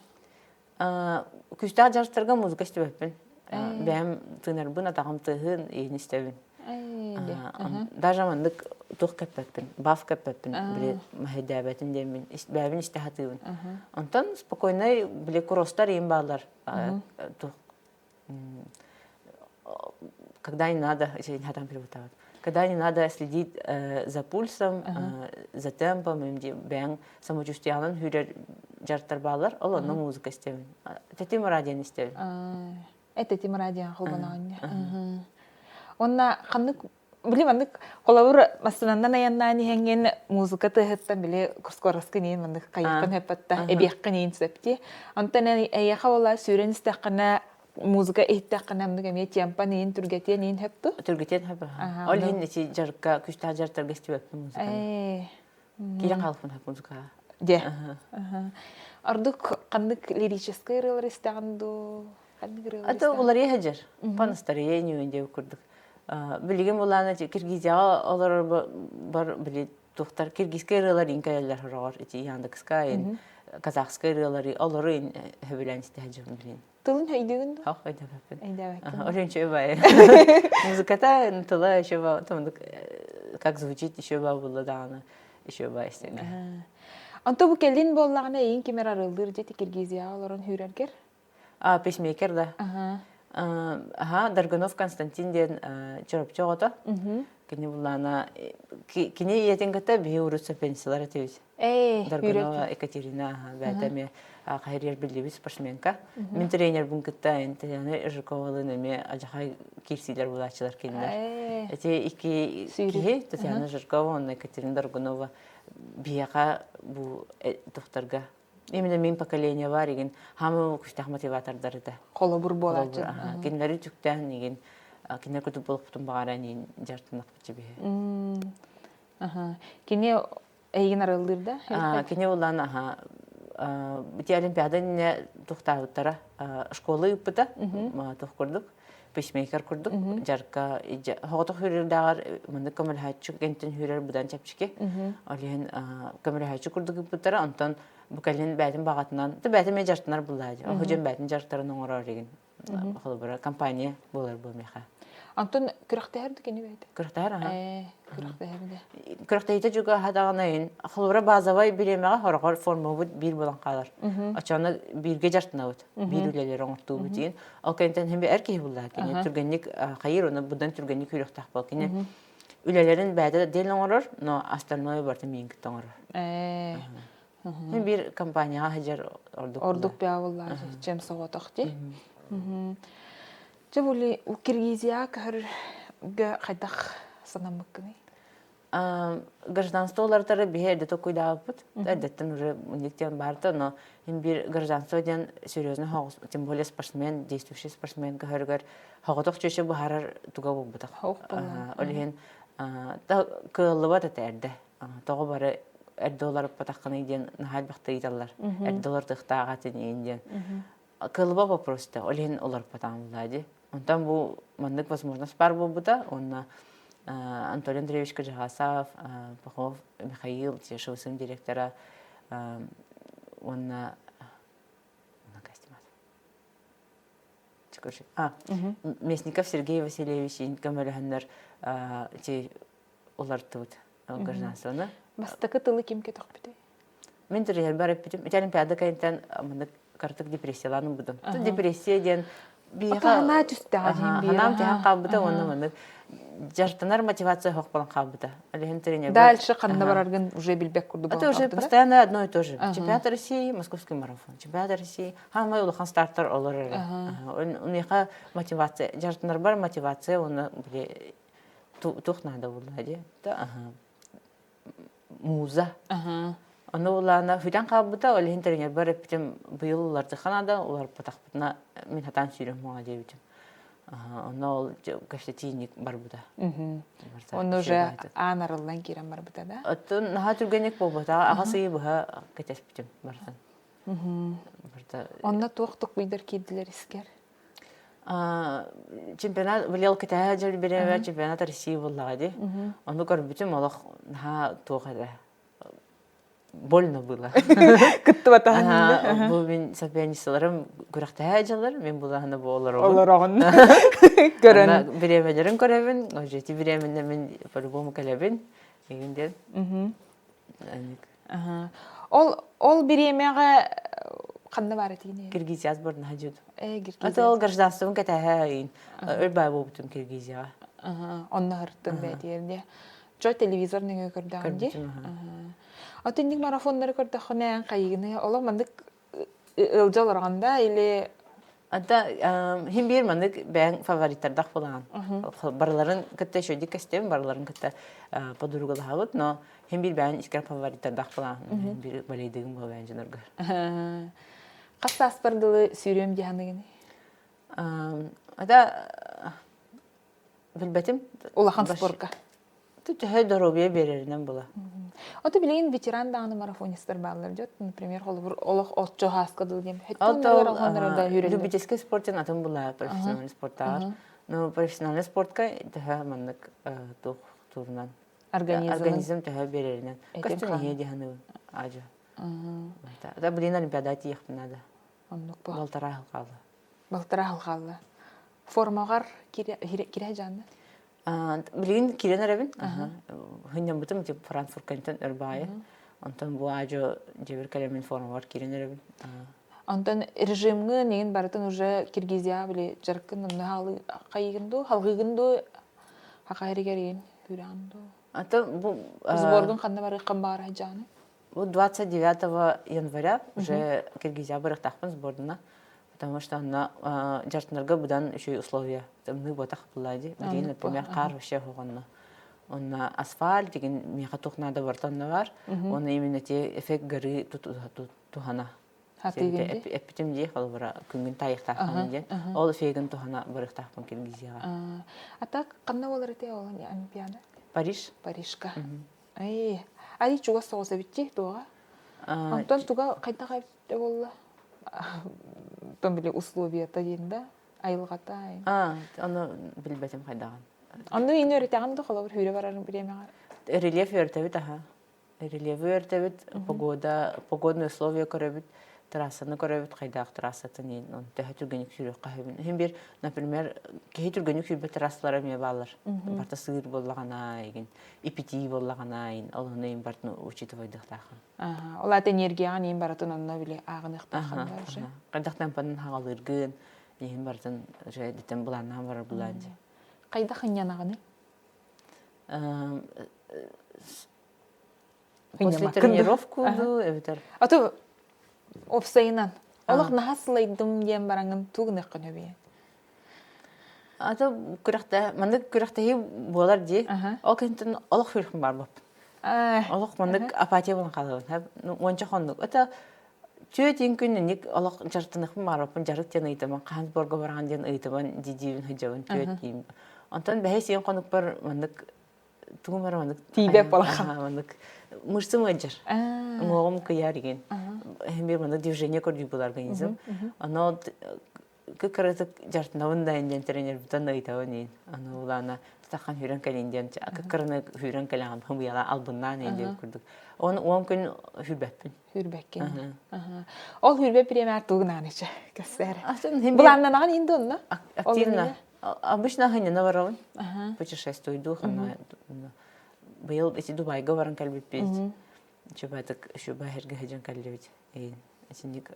Күүстээх дьарыктарга музыка истибэппин. Бэйэм тыынарбын, атаҕым тыаһын, иһин истэбин. Даже маннык туох кэппэппин, баф кэппэппин, били маһайдээбэтин диэммин, бэйэбин истэ сатыыбын. Онтон спокойнай, били кросстар иин бааллар. Туох когда не надо, когда не надо следить за пульсом, за темпом, бэйэҥ самочувствиянан хүрэр дьарыктар бааллар, ол онно музыка истэбин. Тэтим радионы истэбин. Э, тэтим радио холбоноҕун. Онна ханнык били маннык холобур массыынанан айаннаан иһэҥҥин музыка тыаһыттан били скоростка иин маннык хайыаххын сөппөттө эбиэххин иин сөп дии. Онтон эйиэхэ буолла сүүрэн истэххинэ музыка иһиттэххинэ оннук эмиэ темпан иин түргэтиэн иин сөп дуу? Түргэтиэн сөп. Ол иһин ити дьарыкка күүстээх дьарыктарга истибэппин музыканы. Киирэн хаалыппын сөп музыкаҕа. Дьэ. Ордук ханнык лирическэй ырыалар истэҕин дуу? Ханнык ырыалар А то уларыйа сылдьар. По настроению диэбит курдук. Билигин булаана Киргизияҕа олорор бар били тухтар киргизскэй ырыалар ин кэлэллэр сороҕор ити Яндекска ин казахскай ырыалары олору ин хөбүлээн истэ дьон билин. Тылын өйдүүгүн дуо? Хох өйдөөбөппүн. Өйдөөбөккүн. Очень үчүгэй баайы. Музыката тыла еще томдук как звучит еще ба булла даҕаны еще ба истэҥҥэ. Онто бу кэлин буоллаҕына эйин кимэр арыллыыр дьити Киргизияҕа олорон хүүрэргэр? А, пейсмейкер да. Аха, Даргунов Константин диэн Чурапчы оҕото. Кини буллаана кини ийэтин кытта биһи урут пенсиялар этибит. Даргунова Екатерина бэйэтэ эмиэ хайырыар биллибит спортсменка. Мин тренербин кытта Татьяна Жирковалыын эмиэ адьахай киирсиилэр булааччылар кинилэр. Эти икки киһи Татьяна Жиркова уонна Екатерина Даргунова биһиэхэ бу тухтарга Именно мин поколение бар игин хамы күстэх мотиватордар это. Холобур буолааччы. Кинилэри түктээн игин кинилэр кутуп болохпутун баҕаран иин дьартынахпычы биһи. Кини эйигин арыллыыр да? Кини улан аха ити олимпиада инне тухтаабыттара школа ыыппыта тух курдук пейсмейкер курдук жарка хоҕотох хүрэрдээҕэр маннык көмөлөһөөччү кэнтин хүрэр быдан чэпчэки ол иһин көмөлөһөөччү курдук ыыппыттара онтон бу кэлин бээтин баҕатынан ты бээтин эмиэ дьартынар буллаа дии оһо бээтин дьарыктарын оҥорор игин холобура компания буолар бу миэхэ Антон күрэхтэһэр да кини бэйэтэ? Күрэхтэһэр аха. Күрэхтэһэр да. Күрэхтэһиитэ дьуга даҕаны холобура базовай бириэмэҕэ хороҕор формабыт биир буолан хаалар. Оччоҕуна бииргэ дьартынабыт, биир үлэлэри оҥортуубут диэн. Ол кэнниттэн хим эр киһи буллаа кини түргэнник хайыр оны будан түргэнник күүрүөхтээх буол. Кини үлэлэрин бэйэтэ диэн оҥорор, но остальное барыта миин кытта оҥорор. Мин биир компанияҕа сылдьар ордук. Ордук бэйэ буоллаа чем соҕотох дии. Дьэ були Киргизияҕа көһөргө хайдах санаммыккыный? Гражданство уларытары биһи эрдэ толкуйдаабыппыт. Эрдэттэн уже уник диэн баарта, но им биир гражданство диэн серьезно тем более спортсмен, действующий спортсмен көһөрүгэр хоҕотох чүөчэ быһаарар туга буолбутах. Ол иһин кыаллыбат этэ эрдэ. Тоҕо бары эрдэ уларыппатаххыный диэн наһаа элбэхтэ ыйыталлар. Эрдэ уларытыахтаах этин диэн. Кылыба вопроста, ол иһин олорпотаҕым дии. Онтон бу маннык возможность баар буолбута уонна Анатолий Андреевич Кыдьаҕасов, Пахов Михаил, ШВСМ директора уонна Местников Сергей Васильевич көмөлөһөннөр ити улартыбыт гражданствоны. Бастакы тылы ким көтөхпүтэй? Мин тренербэр эппитим. Ити Олимпиада кэнниттэн маннык кыратык депрессиялаан ылбытым. Депрессия диэн биһиэхэ санаа түстэҕэ санаам түһэн хаалбыта уонна маннык дьартанар мотивация суох буолан хаалбыта. Ол иһин тренербэр Дальше ханна бараргын уже билбэт курдук Это уже постоянно одно и то же. Чемпионат России, Московский марафон. Чемпионат России. Хамай улахан старттар олор эрэ. Униха мотивация, дьартанарбар мотивация уонна били туох наада буолла дии. Муза. Ону улаана хүтэн хаалбыта, ол иһин тренербэр эппитим, быйыл улардыха наада, уларпатахпытына мин хатаан сүүрүм моҥа диэбитим. Онно ол кэпсэтииник барбыта. Онно уже аан арыллан киирэн барбыта да? Оттон наһаа түргэнник буолбатаҕа, аҕас ыйы быһа кэтэспитим барытын. Онно туох токуйдар киирдилэр искэр? Чемпионат билел кэтэһэ дьыл бириэмэ чемпионат России буоллаҕа дии. Ону көрбүтүм олох наһаа туох этэ больно было. Кыттыбатаһын Бу мин соперницаларым күрэхтэһэ дьыллар, мин булаһына бу олоробун. Олороҕун. Көрөн. Бириэмэлэрин көрөбүн, уже ити бириэмэнэ мин по-любому кэлэбин. Игин диэн. Ол ол бириэмэҕэ ханна баар этигиний? Киргизия сборнаһа дьүд. Э, Киргизия. Это ол гражданством кэтэһэ өр бай буолбутум Киргизияҕа. Онно һырттын бээтигэр дии. Чо телевизор нөҥүө көрдөҕүн дии. Атын инник марафоннары көрдөххүнэ хайыгыны олох маннык ыалдьа олороҕун да или Ата хим биир маннык бэйэҥ фавориттардах буолаҕын. Барыларын кытта үчүгэйдик кэстим, барыларын кытта подругалаһабыт, но хим биир бэйэҥ искэр фавориттардах буолаҕын. Хим биир балейдыгым буол бэйэҥ дьоноргор. Хас сааспар дылы сүүрүөм дии саныгыный? Ата Билбэтим. Улахан спорка. Төһө доруобуйа биэрэринэн була. Ото билигин ветеран даҕаны марафонистар бааллар дьот. Например, холобур олох оччо хааска дыл диэн. Любительский спорт диэн атын була профессиональный спорттааҕар. Но профессиональный спортка төһө маннык туох туурунан Организм. Организм төһө биэрэринэн. Этин Көстөн хаан. иһиэ дии саныыбын. Аадьа. Да, блин, Олимпиада тиийиэхпин наада. Оннук бу. Балтараа сыл хаалла. Балтараа сыл хаалла. Формаҕар кире дьаанна? Билигин киирэн эрэбин. Хынньаммытым тип Франкфурткантан өр баайы. Онтон бу аадьо дьэбир кэлэммин формабар киирэн эрэбин. Онтон режимҥын игин барытын уже Киргизия били дьарыккын онно хайыгын дуу, халгыгын дуу, хахайригер игин күрэҕин дуу. Ата бу Сборгун ханна барыаххын баҕара дьааны? Бу 29 января уже Киргизия барыахтаахпын сбордуна. Потому что онно дьартынарга быдан үчүгэй условия. Тымныы буотах буолла дии. Билигин, например, хаар вообще оһоҕонно. Онно асфальт деген миэхэ туох наада барыта онно бар. Оны именно те эффект горы туһана. Эппитим дии, холобура, күнгүн таайыахтаахпын диэн. Ол эффегин туһана барыахтаахпын Киргизияҕа. А так ханна буолар ити ол Олимпиада? Париж. Парижка. Ай, ай чугас соҕус эбитчи туоҕа. Онтон туга хайдах эбитэ буолла? Тон били условията диэн да айылҕата. А, ону билбэтим хайдаҕын. Онну ини өрүтэҕин да холобур хүүрэ барарын бириэмэҕэ. Рельеф үөртэбит аха. Рельефи үөртэбит, погода, погодные условия көрөбүт, трассаны көрөбүт, хайдаах трассатын иин, төһө түргэнник сүүрүөххэ сөбүн. Иһин бир, например, киһи түргэнник сүүрбэт трассалара эмиэ бааллар. Барта сыыр буоллаҕына, игин, ипитии буоллаҕына, ин, ол ону иин бартын учитывайдыахтаахын. Ол аата энергияҕын иин барытын онно били ааҕыныахтаахын да уже. Хайдах темпанын хаҕалыыргын, иһин барытын уже дитен былааннаан барар булаан дии. Хайдах ынньанаҕыный? После тренировку дуу эбэтэр А то уопсайынан олох наһаа сылайдым диэн бараҥын тугу гыныаххын өбүйэн? А то күрэхтэ маннык күрэхтэһии буолар дии. Ол кэнниттэн олох хүрхүн барбаппын. Олох маннык апатия буолан хаалабын. Уонча хоннук. Это түөтин күн инник олох дьарыктаныахпын баарбаппын дьарык диэн ыйытабын хаһан сборга бараҕын диэн ыйытабын дии-диибин сылдьабын түөт диим. Онтон бэһис сиэн хонукпар маннык тугум эрэ маннык Тиийбэт буолахан. маннык мышцам ыалдьар. Уҥуоҕум кыйаар игин. Эһим маннык движение көрдүүр организм. Оно кыккырытык дьартынабын да диэн тренербитен ыйытабын иин. Аны улаана тутахан хүрэн кэлин диэн кыккырыны хүрэн кэлэҕин хымыйала албыннаан иин диэн курдук. Он он күн хүрбэппин. Хүрбэккин. Ол хүрбэ бириэмээр тугунаан ичэ кэсээр. Былааннанаҕын иин донно? Активно. Обычно ханньана барабын. Путешествуйду ханна быйыл ити Дубайга баран кэлбиппит. Чубатык шуба хэргэ хыдьан кэллибит. Итинник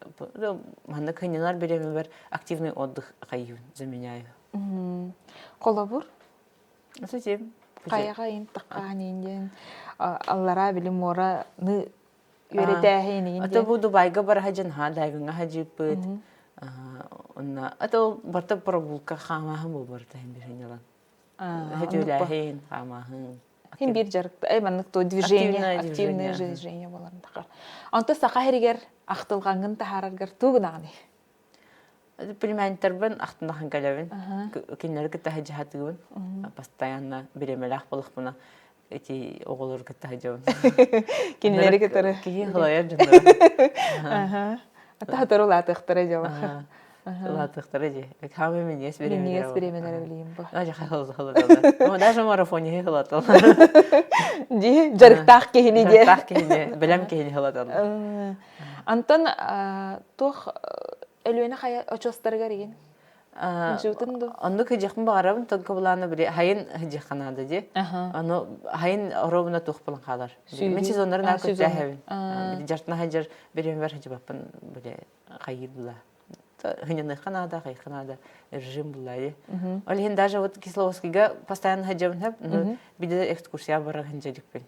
маннык хынньанар бириэмэбэр активный отдых хайыыбын заменяю. Холобур? Сутим. Хайаҕа ин таххаан ин диэн аллараа били муораны үөрэтээһин ин Ата бу Дубайга бара хадьан ха дайвинга хадьыыппыт. Онна ата барта прогулка хаамааһын бу барта хин бир хынньалан. Хөтүөлээһин, хаамааһын. Хин бир дьарык, эй маннык то движение, активное движение боларын тахар. Онто саха хэригэр ахтылҕаҥҥын таһаараргар туу гынаҕыный? Племянниктарбын ахтынахан кэлэбин. Кинилэри кытта сылдьыһатыыбын. Постоянно бириэмэлээх буоллахпына ити оҕолору кытта сылдьабын. Кинилэри кытары. Киһи халайар дьоннору. Ата улаатыахтара дьола. Улаатыахтара дии. Хаамы минньигэс бириэмэлэрэ. Минньигэс бириэмэлэрэ билиим бу. Даже марафоне хылаталлар. Дии, дьарыктаах киһини дии. Дьарыктаах киһини, бэлэм киһини хылаталлар. Антон туох Өлүөнэ хайа очуостарыгар игин? Жутун ду? Оннук хыдьахпын баҕарабын, только былаана били хайын хыдьахха наада дии. Ону хайын оруобуна туох булан хаалар. Мин сезоннарын аар көттөөһөбүн. Жартына хадьар бириэмэбэр хадьыбаппын били хайыыр була. Хыньаныахха наада, хайыхха наада режим була дии. Ол иһин даже вот Кисловодскийга постоянно хадьабын хөп, но биде экскурсия барар хынжаликпин.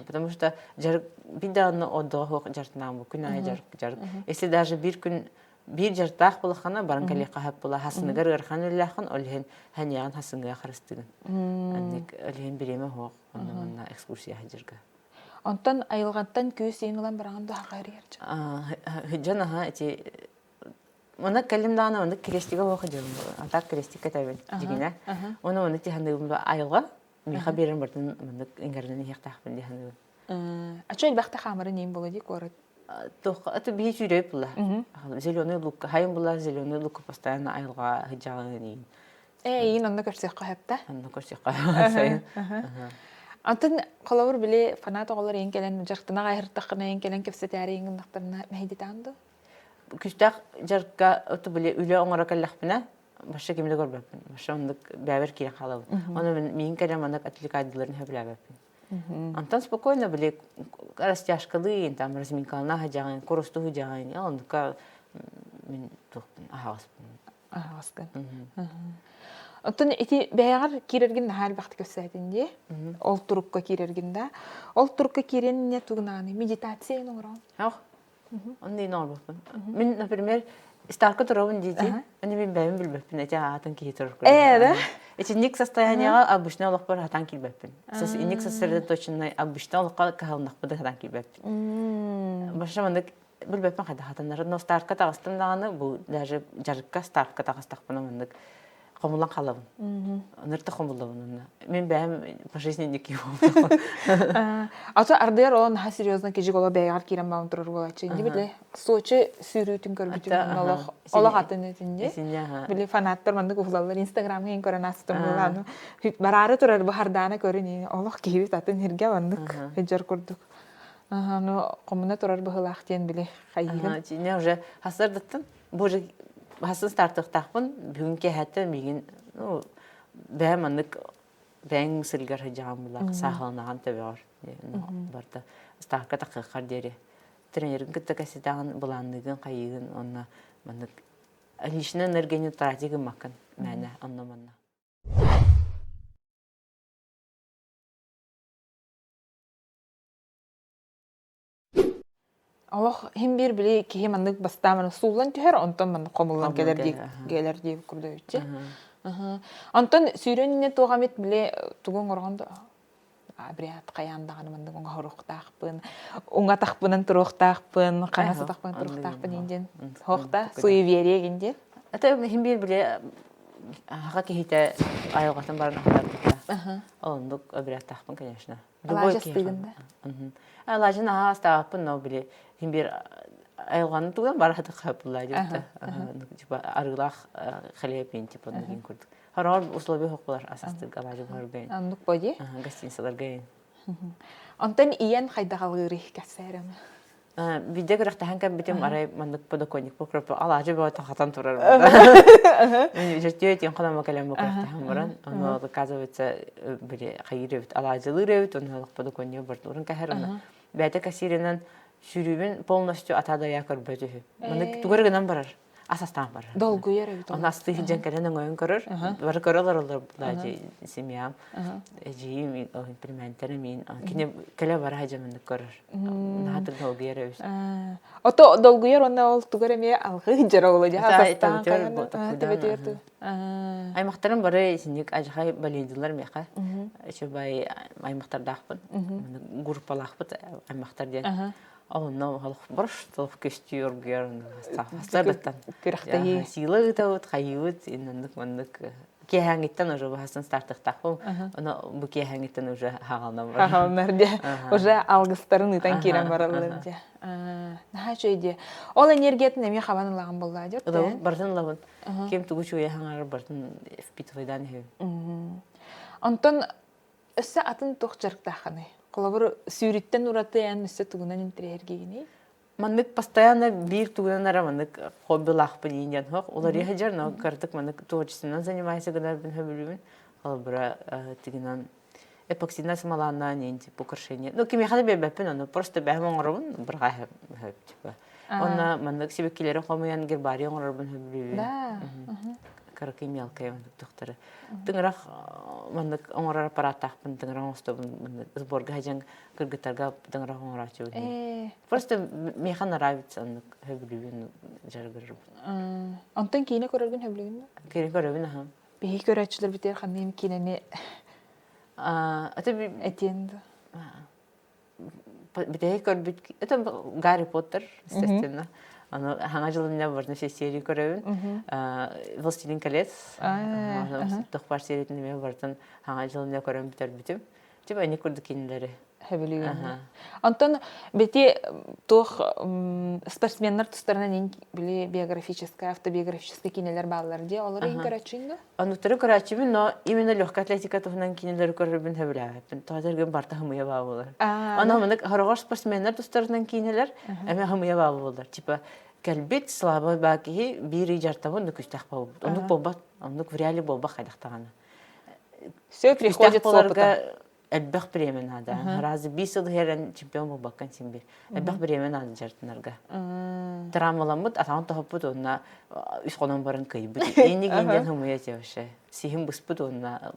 Потому что жарык бир даҕаны ордоҕо суох дьарыктанаан күн аайы дьарык дьарык. Если даже биир күн биир дьарыктаах буолаххына баран кэлиэххэ сөп була хасыныгар ыарахан үлэлээххин ол иһин ханьяҕын хасыҥыга харыстыгын. Аннык ол иһин бириэмэ суох онно манна экскурсия сылдьарга. Онтон айылҕаттан күүс иин ылан бараҕын да хаһыйар Дьон аха ити Манна кэллим даҕаны маннык крестигэ олох дьон а так крестик кэтэбин дьигинэ. Уонна маннык тиһаныыбын айылҕа миэхэ биэрэн бардын маннык иҥэринэн иһиэхтээхпин дии саныыбын. А чё элбэхтэ хаамарын иин була дии куорат? Туох это биһи сүүрөй була. Зеленый лук хайын була зеленый лук постоянно айылҕа сыдьаҕын иин. Ээ, онно көрсүөххэ сөп да? Онно көрсүөххэ сайын. Антон холобур били фанат оҕолор иин кэлэн дьарыктана аһыртаххына иин кэлэн кэпсэтээри иин гыннахтарына мэһэйдэтаан дуо? Күстээх дьарыкка оту били үлэ оҥоро кэллэхпинэ баша кими да көрбөппүн. Баша оннук бэбэр киирэн хаалабын. Ону мин миин кэлэн маннык отвлекайдыларын сөбүлээбэппин. Антон спокойно били растяжкалыын, там разминкалана сылдьаҕын, курустуу сылдьаҕын, оннукка мин туохпун аһаҕаспын. Аһаҕаскын. Оттон ити бэйэҕэр киирэргин наһаа элбэхтик кэпсээтин дии. Ол турукка киирэргин да. Ол турукка киирэн не тугунааны медитация оҥороҕун. Ох, Онно иин оҥорбоппун. Мин, например, старка туробун дии-дии, аны мин бэйэм билбэппин, эти аатын киһи турар Ээ, да? Итинник состояниеҕа обычно олохпор хатан киирбэппин. Инник сосредоточенный обычно олоххо кыһалынахпын да хатан киирбэппин. Баша маннык билбэппин хайда хатаннар. Но стартка таҕыстым даҕаны, бу даже дьарыкка стартка таҕыстахпына маннык хомуллан хаалабын. Ынырта хомуллабын онно. Мин бэйэм по жизни никаких Ато ардыгар ол наһаа серьезно кижик оло бэйэҕэр киирэн баҕан турар буолааччы. Инди били Сочи сүүрүүтүн көрбүтүм олох олох атын этинди. Били фанаттар маннык уһулаллар Инстаграмҥа ин көрөн астым буолааны. Бараары турар бу хардаана көрүн олох киһибит атын сиргэ маннык сылдьар курдук. Ну хомуна турар быһылаах диэн били хайыыгын. Чине уже хасырдыттын Бу уже хасын стартыахтаахпын бүгүн киэһэттэн миигин ну бэйэм маннык бэйэҥ сылгар сылдьаҕын булаах саахаланаҕын төбөҕөр барда ставка тахыаххар диэри тренерин кытта кэситэҕин былаанныгын хайыыгын уонна маннык личный энергияны тратить гыммаккын мээнэ онно манна. Олох иһин биир били киһи маннык бастаан маннык сууллан түһэр, онтон маннык хомуллан кэлэр дии кэлэр дии курдук Онтон сүүрэн инньэ туох эмит били тугу оҥоргон да обряд хайаан даҕаны маннык оҥоһоруохтаахпын, уҥа атахпынан туруохтаахпын, хаҥас атахпынан туруохтаахпын диэн суох да суеверие гин диэн. Это иһин биир били аха киһитэ айылҕатын баран аһатар Оннук обрядтаахпын, конечно. Алаадьы да? Алаадьын аһаа астаабаппын, но били иһин биир айылҕаны туган бара хатык хапылла типа арыылаах хлеб типа оннугин курдук. Хороор условия хокулар асастык алаадьы буһаргайын. Оннук боди? Гостиницаларгайын. Онтон ийэн хайдах алгыырый кэпсээрем? Видео күрэхтэһэн кэлбитим арай маннык подоконник покропу алаадьы бөҕөтө хатан турар. Жертве тиэн хономо кэлэн бу күрэхтэһэн баран, ону оказывается били хайыыр эбит алаадьылыыр эбит, ону подоконник бортуурун кэһэр, ону бэйэтэ кассирынан сүүрүүбүн полностью ата-дайа көрбөт үһү. Маннык тугу эрэ гынан барар. Ас астаан барар. Долгуйар эбит. Оны астыы сылдьан кэлэн өҥөйөн көрөр. Бары көрө олороллор семьям. Эдьиийим, племянниктэрим миин. Кини кэлэ бара сылдьан маннык көрөр. Наһаа долгуйар эбит. Ото долгуйар уонна ол тугар эмиэ алгыы сылдьар оҕоло дьэ астаан Аймахтарым бары итинник ажахай болейдылар миэхэ. Үчүгэй аймахтардаахпын. Группалаахпыт аймахтар диэн. Онно олох боростуох көстүү оргуйар хастардаттан. Күрэхтэһии. Сила ыытабыт, хайыыбыт, иннаннык маннык киэһээҥиттэн уже баһасын стартыахтаахпын. Ону бу киэһээҥиттэн уже хаҕаланар. Хаҕаланар дьэ. Уже алгыстарын ыытан киирэн бараллар дьэ. Наһаа үчүгэй дии. Ол энергиятын эмиэ хабан ылаҕын буоллаа дьэ. Ылабын, барытын ылабын. Ким тугу чуйа хаҥарар барытын впитывайдаан иһэбин. Онтон өссө атын туох дьарыктааххыный? Холобур, сүүрүттэн ураты эн өссө тугунан интэриэһиргиигиний? Маннык постоянно биир тугунан эрэ маннык хоббилаахпын иин диэн суох. Уларыйа сылдьар, но кырдык маннык творчествонан занимайся гынарбын сөбүлүүбүн. Холобура, тигинэн эпоксиднай смоланан иин типа украшение. Ну, кимиэхэ да биэрбэппин, ону просто бэйэм оҥоробун, бырҕаа типа. Онно маннык сибикилэри хомуйан гербарий оҥорорбун сөбүлүүбүн. Да. Кыракый мелкай маннык тохтору. Тыҥырах маннык оҥорор аппараттаахпын тыҥырах оҥостобун маннык сборга сылдьан кыргыттарга тыҥырах оҥорооччубун. Просто миэхэ нравится оннук сөбүлүүбүн дьарыгырбын. Онтон киинэ көрөргүн сөбүлүүгүн да? Киинэ көрөбүн аха. Биһиги көрөөччүлэрбитигэр ханнык киинэни этиэн да? Бүтэһик көрбүт это Гарри Поттер, естественно. Аны хаҥа дьылынна барытын все серии көрөбүн. Властелин колец. Тохпар сериятын эмиэ барытын хаҥа дьылынна көрөн бүтэрбитим. Типа они курдук кинилэри. Хөбүлүүгүн. Онтон бити туох спортсменнар тустарынан ин били биографическай, автобиографическай кинилэр бааллар дии. Олору ин көрөччүн да? Онуттары көрөөччүбүн, но именно легкая атлетика туһунан кинилэри көрөрбүн сөбүлээбэппин. Тоҕо дэргин барта хымыйа баа буолар. Аны маннык хороҕор спортсменнар тустарынан киинэлэр эмэ хымыйа баа буолар. Типа кэлбит слабый баа киһи биир ый дьартабын оннук күстээх буолбут. Оннук буолбат, оннук в реале буолбат хайдахтаҕына. Все приходит с опытом. Элбэх бириэмэ наада. Разве биир сыл иһэрэн чемпион буолбаккын син биир. Элбэх бириэмэ наада дьарытынарга. Травмаламмыт, атаҕын тоһоппут уонна үс хонон баран кыайбыт. Инник диэн хымыйа те вообще. Сиһин быспыт уонна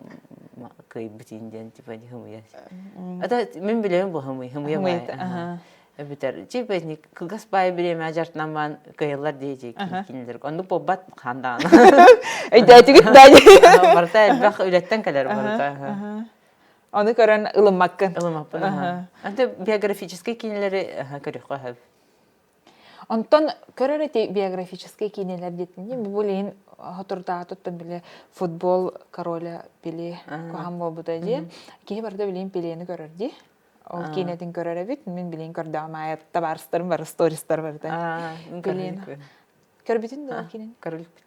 кыайбыт диэн типа хымыйа. Это мин билэбин бу хымый, хымыйа баай. Эбитер типа кылгас баай бириэмэ дьартынан кыайыллар дии кинилер. Оннук буолбат хаандаҕына. Өйдөөтүгүт да Барыта элбэх үлэттэн кэлэр барыта. Ону көрөн ылыммаккын. Ылыммаппын. Ante биографическай киинэлэри көрүөххэ сөп. Онтон көрөр эти биографическай киинэлэр диэтинни бу билигин хотордоотуттан били футбол короля Пеле куһаҕан буолбута дии. Киһи барыта билигин Пелени көрөр дии. Ол киинэтин көрөр эбит. Мин билигин көрдөҕүм аайы табаарыстарым бары стористар барыта. Пелени. Көрбүтүн да ол киинэни? Көрүлүппүт.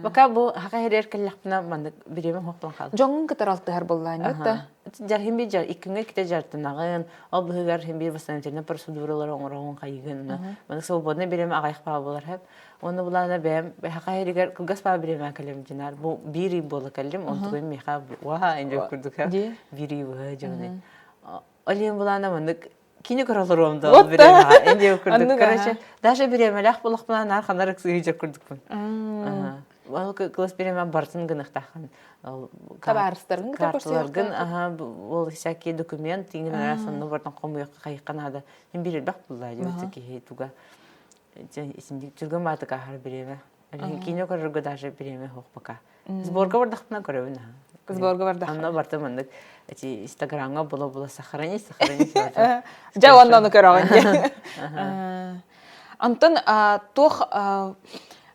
Пока бу хака хэрээр кэллэхпинэ маннык бириэмэ хоптон хаалар. Дьоҥҥун кытары алтыһар буоллаан да? Дьар хим бир жар иккиҥҥэ иккитэ жартынаҕын, ол быһыгар хим бир восстановительный процедуралары оҥороҕун хайыгын маннык свободный бириэмэ аҕайах баа буолар хэп. Уонна булаана бэйэм хака хэригэр кылгас баа бириэмэ кэлем дьинаар бу биир ый буола кэллим, онтугун миэхэ уаха инде курдук биир ый быһа дьону. Ол иһин булаана маннык кини көрө олоруом да ол бириэмэҕэ инде курдук короче даже бириэмэлээх буоллахпына наар ханар ыксыһыдьар курдукпун ол кылыс бириэмэ барытын гыныахтааххын табаарыстаргын карталаргын аха ол всякие документ тиҥин араас онно бартан хомуйахха хайыхха наада мин биир элбэх буллаа диэбит киһи туга түргэн баатык ааһар бириэмэ Киинэ көрөргө даже бириэмэ суох пока. Сборга бардахпына көрөбүн аха. Сборга бардах. Онно бартым маннык эти инстаграмҥа була-була сохранить, сохранить. Дьэ уонна ону көрөҕүн дии. Онтон туох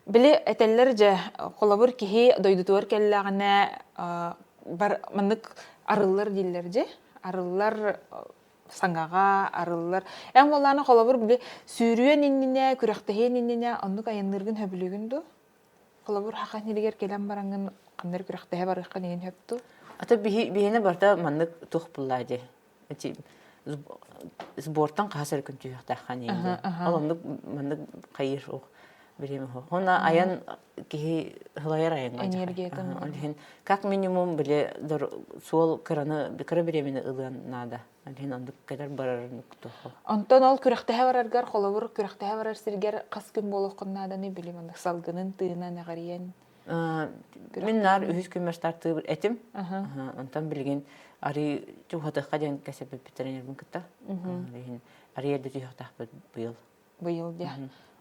били этэллэр дьэ холобур киһи дойдутугар кэллэҕинэ бар маннык арыллар дииллэр дьэ арыллар саҥаҕа арыллар. Эн буоллаҕына холобур били сүүрүөн иннинэ, күрэхтэһиэн иннинэ оннук айанныыргын сөбүлүүгүн дуу? Холобур хахан сиригэр кэлэн бараҥҥын ханна эрэ күрэхтэһэ барыаххын иһин сөп дуу? Ата биһиэнэ барыта маннык туох буллаа дии. Эти сбортан хаһыс эрэ күн түһүөхтээххин иһин. Ол оннук маннык хайыыр ох бириэмэ суох. Уонна айан киһи һылайар айаҥҥа Энергиятын. Ол иһин как минимум били суол кыраны кыра бириэмэни ылыан наада. Ол иһин оннук кэлэр барар туох. Онтон ол күрэхтэһэ бараргар холобур күрэхтэһэ барар сиргэр хас күн буолуоххун нааданы били маннык салгынын тыынан эҕэрийэн Мин наар үһүс күммэр стартыыр этим. Онтон билигин арыы чугатыахха диэн кэсэппиппит тренербин кытта. Иһин арыы эрдэ түһүөхтаахпыт быйыл. Быйыл дьэ.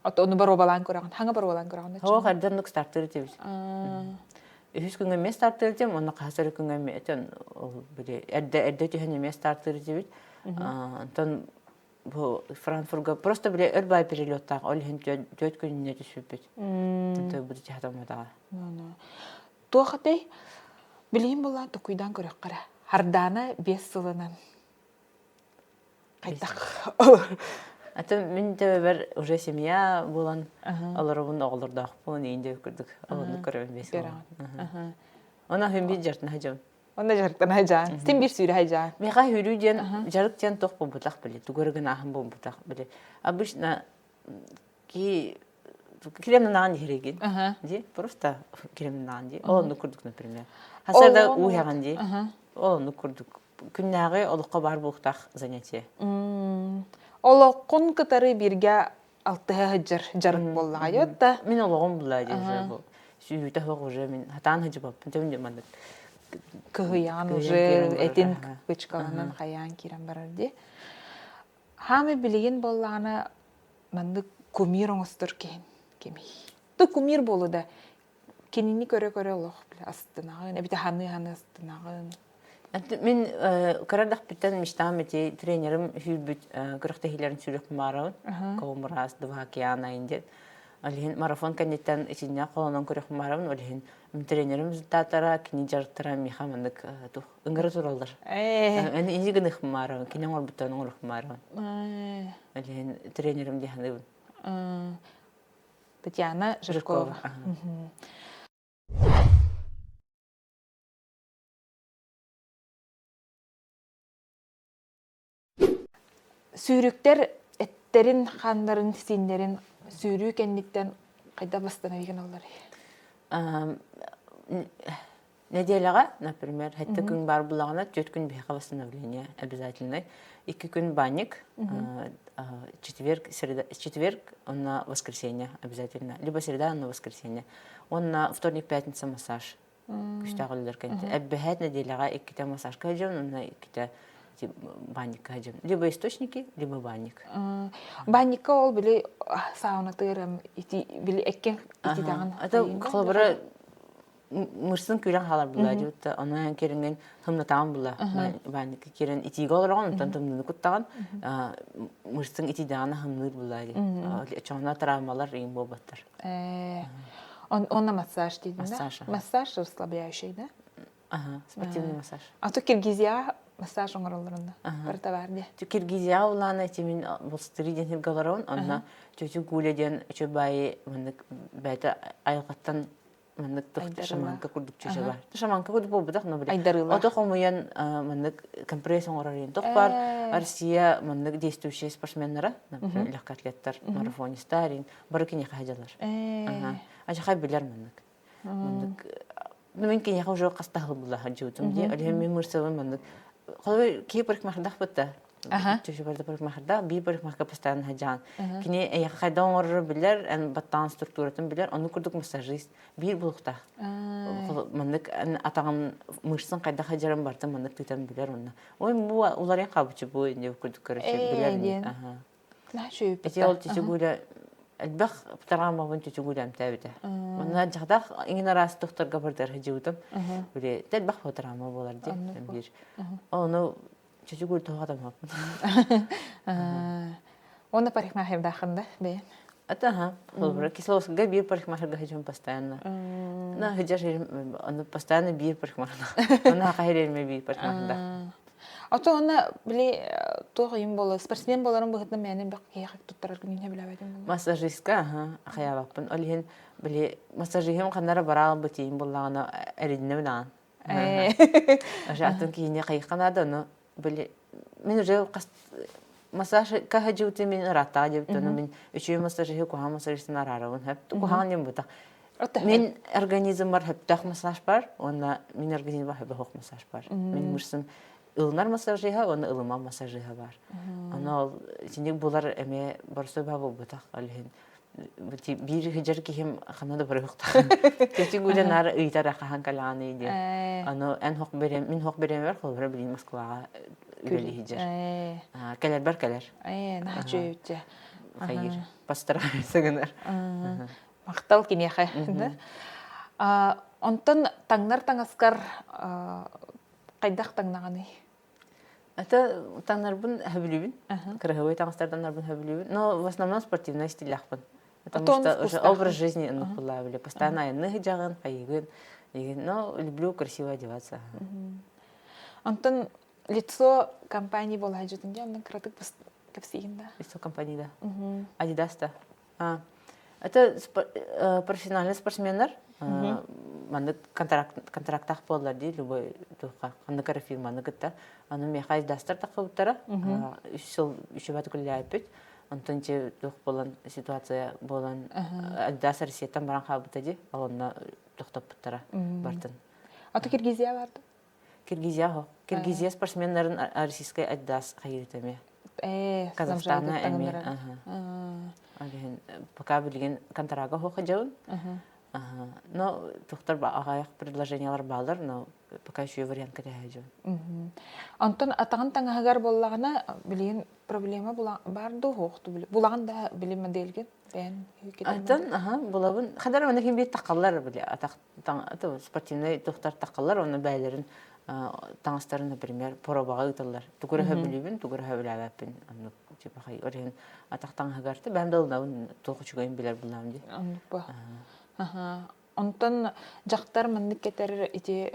Ото ону боруобалаан көрөҕүн. Хаҥа боруобалаан көрөҕүн. Хоох эрдэ оннук стартыыр этибит. Үһүс күҥҥэ эмиэ стартыыр этим, онно хаһыс эрэ күҥҥэ эмиэ этэн ол били эрдэ эрдэ түһэн эмиэ стартыыр этибит. Онтон бу Франкфурга просто били өр баай перелеттаах ол иһин түөрт күнүнэ түспүппүт. Бу чахатамматаҕа. Туох этэй? Билигин буоллаан токуйдаан көрөххө эрэ. Хардаана 5 сылынан хайдах Аты мин төбөбөр уже семья буолан олоробун оҕолордоохпун иин деп курдук олоннук көрөбүн бес Она хүм бир жартына хажам. Онно дьарыктана хайдьаан. Син биир сүүрэ хайдьаан. Миэхэ сүүрүү диэн дьарык диэн туох буолбутах били, тугу эрэ гынааһын буолбутах били. Обычно ки кремнанаан иһэригин ди просто кремнанаан ди ол оннук курдук например. Хасарда уу иһэҕин ди ол оннук курдук күннээҕи олоххо баар буолуохтаах занятие. Олоххун кытары бииргэ алтыһа сылдьар дьарык буоллаҕа да Мин олоҕум булла дии уже бу сүүһүтэ суох уже мин хатаан сылдьыбаппын төбүн маннык кыһыйаан уже этин кычкаланан хайаан киирэн барар дии хаамай билигин буоллаҕына маннык кумир оҥостор киһин кимий ту кумир буолу да Кинини көрө-көрө олох астынаҕын, эбэтэр ханыы-ханыы астынаҕын. Мин кыра эрдэхпиттэн мечтам ити тренерим сүүрбүт күрэхтэһиилэрин сүүрүөхпүн баарабын. Колумбураас, Два океана диэн. Ол иһин марафон кэнниттэн итиннэ холонон көрүөхпүн баарабын. Ол иһин Тренерим результаттара, кини дьарыктара миэхэ маннык тух ыҥыра тураллар. Эн ини гыныхмаарабын, кини оҥорбуттан оҥорохмаарабын. Ол тренерим дии саныыбын. Татьяна Жиркова. Сүүрүктэр эттэрин, хааннарын, сииннэрин сүүрүү кэнниттэн хайдах бастанабый гыналларый? Нэдиэлэҕэ, например, сэттэ күн баар буллаҕына, түөрт күн биһиэхэ восстановление обязательный. Икки күн банник, четверг, среда, четверг, онно воскресенье обязательно. Либо среда, онно воскресенье. Онно вторник, пятница массаж. Күстээх үлэлэр кэннэ. Эббэһээт нэдиэлэҕэ иккитэ массажка сылдьабын, онно иккитэ банникка сылдьабын. Либо источники, либо банник. Банникка ол били саунатыырым ити били эккен ититэҕин. Это холобура мырсын күүрэн хаалар була дьыбытта онон кириҥин тымнатаҕын була банникка киирэн итиигэ олороҕун онтон тымныыны куттаҕын мырсын итийдэҕинэ хымныыр була дии чоҕуна травмалар иҥ буолбаттар Он на массаж дейдин да? Массаж расслабляющий, да? Ага, спортивный массаж. А то Киргизия массаж оҥороллорунна. Барыта бар дии. Киргизия улаана ити мин Болстыри диэн сиргэ олоробун. Онно Чөчү Гуля диэн үчүгэй маннык бэйэтэ айылҕаттан маннык шаманка курдук чүчэ бар. Шаманка курдук буолбутах, но Айдарыылаах. Ото хомуйан маннык компресс оҥорор иһин. Тох бар Россия маннык действующие спортсменнара, например, легкоатлеттар, марафонистар, бары киниэхэ сылдьаллар. Ачахай билэр маннык. Маннык ну мин киниэхэ уже хастаһыл була сылдьыбытым дии. Ол иһин мин мырсабын маннык холобур киһи парикмахердаах бытта. Чөчү парикмахердаах, биир парикмахерга постоянно сылдьаҕын. Кини эйиэхэ хайдах оҥорору билэр, эн баттаҕын структуратын билэр, ону курдук массажист биир булуктаах. Маннык атаҕын мышцын хайдах сылдьарын барытын маннык тыытан билэр онно. Ой, бу уларыйан хаалбыччы бу инде курдук короче билэр. Ити ол чүчүгүүлэ элбэх травмабын чүчүгүүлэ эмтээбитэ. Манна дьахдах иҥин араас докторга бардар сылдьыбытым. Били элбэх травма буолар дии биир. Ону чүчүгүүл тоҕо Уонна парикмахердааххын да бэйэн? Это ага. Холобура, Кисловскга биир парикмахерга сылдьабын постоянно. На сылдьар ону постоянно биир парикмахерда. Оны хаха херерме биир парикмахерда. Ото онно били туох ыйым буолар, спортсмен буоларым быһыытынан мээнэ бөх киһиэхэ туттараргын иһэ билээбэтим буолуо. Массажистка, аха, хайаабаппын. Ол иһин били массажиһым ханнара бараал бытиин буллаҕына эридинэбин аан. Уже атын киһини хайыхха наада, ону били мин уже массаж каһадьыыты мин ырааттаҕа диэбит, ону мин үчүгэй массажиһы куһаҕан массажистын араарабын хөп. Куһаҕан диэн бутах. Мин организммар хөптөөх массаж бар, уонна мин организммар хөбө массаж бар. Мин мышцам ылынар массажиһа уонна ылыман массажиһа бар. Аны ол итинник булар эмиэ борсой баа буолбатах. Ол иһин биир сыдьар киһим ханна да барыахтаах. Кэчи гүлэ наар ыйтар хаһан кэлэҕэний диэн. Аны эн хох берем, мин хох беремер холбора билин Москваҕа үлэлии сыдьар. Кэлэрбэр кэлэр. Ээ, наһаа үчүгэй Хайыр, постараюсь гынар. Махтал киниэхэ. Онтон таҥнар таҥаскар хайдах таҥнаҕыный? Это таҥнарбын сөбүлүүбүн. Кыраһыбай таҥастар таҥнарбын сөбүлүүбүн. Но в основном спортивный стилляхпын. Потому что уже образ жизни били. Постоянно айанны сыдьаҕын, хайыгын. Но люблю красиво одеваться. Онтон лицо компании буола дьутун дии, оннун кыратык кэпсиигин да. Лицо компании да. Adidas да. Это профессиональный спортсменнар маннык контрактаах буоллар дии любой туохха ханнык эрэ фирманы кытта аны миэхэ айдастар таххыбыттара үс сыл үчүбат күллээппит онтон че туох буолан ситуация буолан Adidas Россияттан баран хаалбыта дии ол онно тохтоппуттара бартын Аты Киргизия барды Киргизия Киргизия спортсменнарын российскай Adidas хайыыта эмиэ Казахстана эмиэ пока билигин контрага суох дьабын но тухтар аҕайах предложениялар баалар но пока еще вариант кэтэһэ дьон Онтон атаҕын таҥаһыгар буоллаҕына билигин проблема баар дуу суохту булаҕын да били модельгин бэйэн Антон аха булабын хадар маны ким биир тахаллар били атах спортивный тухтар тахаллар оны бээлерин таҥастарын например пробаҕа ыыталлар тугу эрэ сөбүлүүбүн тугу эрэ сөбүлээбэппин оннук типа ол иһин атах таҥаһыгар бэйэм да ылынабын туох үчүгэйин билэр буллаҕым дии оннук бу аха. Онтон дьахтар маннык кэтэр ити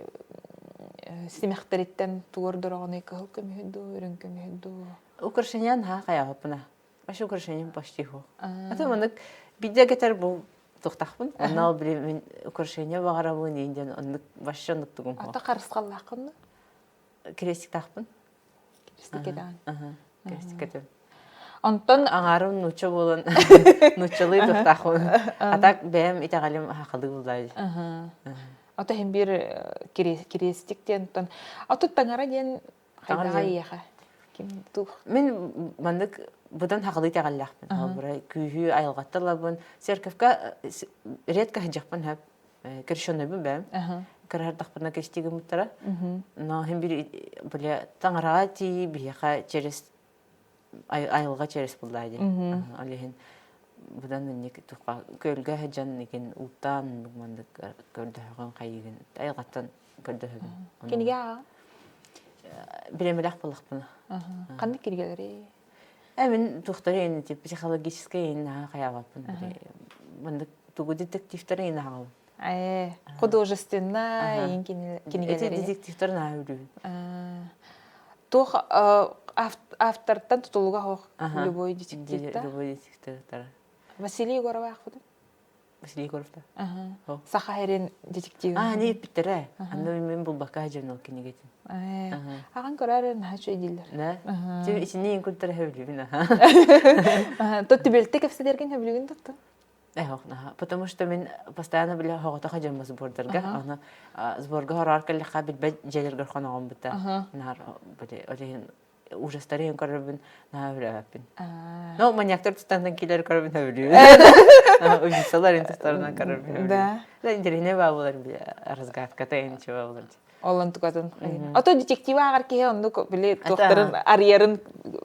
симэхтэриттэн тугу ордороҕунуй кыһыл көмүһү дуу, үрүҥ көмүһү дуу? Украшение наһаа хайаабаппына. Вообще украшением почти суох. Аты маннык биирдэ кэтэр бу туохтаахпын. Онно ол били мин украшение баҕарабын иин диэн оннук вообще оннук тугум суох. Ата харысхаллааххын да? Крестиктаахпын. Крестик кэтэҕин. Крестик кэтэбин. Онтон аҥаарым нуучча буолан нууччалыы туохтаахпын. А так бэйэм итэҕэлим хахалыы буллаай. Ото иһин биир крестик диэн оттон отут таҥара диэн хайдаҕа эйиэхэ ким туох Мин маннык быдан хахалыы итэҕэллээхпин. Холобура күүһү айылҕатта ылабын. Церковька редко сылдьыахпын сөп. Крещенныйбын бэйэм. Кыраһардахпына крестик гыммыттара. Но иһин бир бile таҥараҕа тиийии биһиэхэ через айылҕа через буллаа диэн. Ол иһин быдан инник тухха көлгө сылдьан игин ууттаан маннык көрдөһөҕүн хайыгын айылҕаттан көрдөһөбүн. Кинигэ ааҕа? Бириэмэлээх буоллахпына. Ханнык кинигэлэри? Э мин туохтары ин психологическай ин наһаа хайаабаппын. Маннык тугу детективтары ин ааҕабын. Ээ, художественнай ин кинигэлэри. Эти детективтар наһаа үлүүбүн. Туох автортан тутулуга суох любой детектив Любой детектив Василий Егоров аахпытым. Василий Егоров да? Саха сирин детективин. Аа, не эппиттэрэ. Аны мин булбакка дьон ол кинигэтин. Аҕан көрөр наһаа үчүгэй дииллэр. Да? Ти итини ин культура хөбүлүүбүн аха. Тот түбэлтэ кэпсэтэргин хөбүлүүгүн тотту? Эһох наһаа. Потому что мин постоянно биле хоҕотоха дьоммо сбордарга. Аны сборга хороор кэллэххэ билбэт дьиэлэргэр хоноҕом быта. Наар биле ол ужастары иһин көрөрбүн наһаа сөбүлээбэппин. Но маньяктар тустарынан киилэри көрөрбүн сөбүлүүбүн. Убийцалар ин тустарынан көрөрбүн сөбүлүүбүн. Да. Да интэриэһинэй баа буолар разгадката ничего буолар. Олон тукатын. Ото детектив ааҕар киһи оннук били туохтарын арыйарын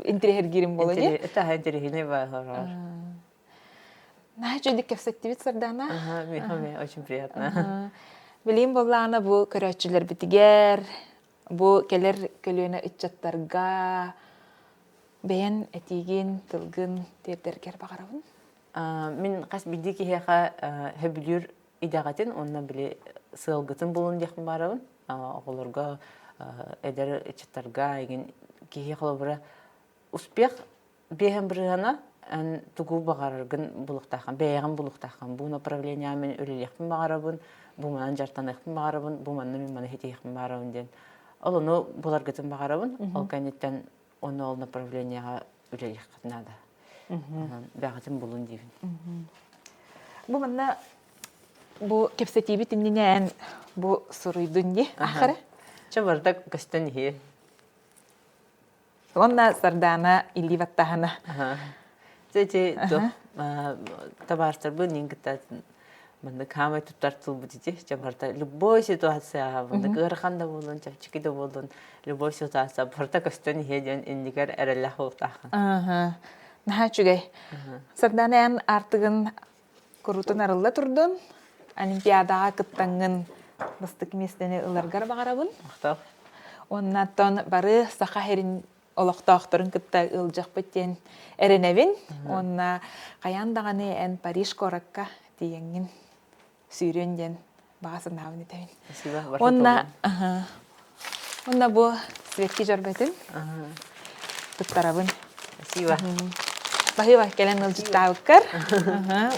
интириэһиргиирин буолуо дии. Это интэриэһинэй баа хороор. Наһаа үчүгүйдүк кэпсэттибит Сардаана. Ага, мне очень приятно. Билим буоллаҕына бу көрөөччүлэрбитигэр Бу кэлэр көлүөнэ ыччаттарга бэйэн этиигин, тылгын тиэрдэргэр баҕарабын. Мин хас биирдии киһиэхэ сөбүлүүр идэҕитин уонна били сыалгытын булун диэхпин баҕарабын. Оҕолорго, эдэр ыччаттарга игин киһи холобура успех Биэһэн бырыһыана эн тугу баҕараргын булуохтааххын, бэйэҕин булуохтааххын. Бу направлениеҕа мин үлэлиэхпин баҕарабын, бу манан дьарыктаныахпын баҕарабын, бу манна мин маны ситиһиэхпин баҕарабын диэн. Ол ону буларгытын баҕарабын. Ол кэнниттэн ону ол направлениеҕа үлэлиэххит наада. Бэйэҕитин булун диибин. Бу манна бу кэпсэтиибит иннинэ эн бу суруйдун дии ахара. Чэ барыта көстөн иһиэ. Уонна Сардаана илии баттаһана. Ити табаарыстарбын иин кытта маннык хаамай туттар тылбыт ити. Чэ барыта любой ситуация маннык ыарахан да буоллун, чэпчэки да буоллун, любой ситуация барыта көстөн иһиэ диэн иннигэр эрэллээх буолуохтааххын. Наһаа үчүгэй. Сардаана эн аартыгын Куруутун арылла турдун, Олимпиадаҕа кыттаҥҥын бастакы миэстэни ыларгар баҕарабын. Махтал. Уонна оттон бары Саха сирин олохтоохторун кытта ыалдьыахпыт диэн эрэнэбин. Уонна хайаан даҕаны эн Париж куоракка тиийэҥҥин сүүрүөн диэн баҕа санаабын этэбин. Спасибо. Уонна уонна бу светки дьорбөтүн туттарабын. Спасибо. Баһыыба кэлэн ыалдьыттаабыккар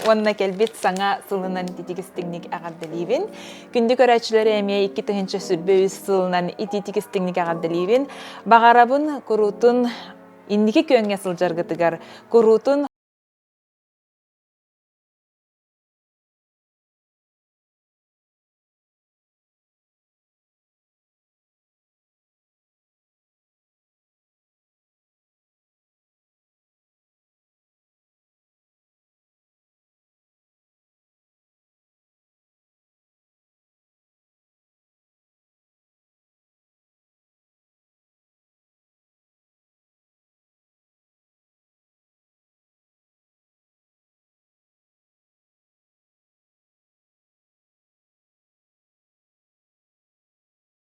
уонна кэлбит саҥа сылынан ититик-истиҥник эҕэрдэлиибин. Күндү көрөөччүлэри эмиэ 2023 сылынан ититик-истиҥник эҕэрдэлиибин. Баҕарабын куруутун инники күөҥҥэ сылдьаргытыгар куруутун.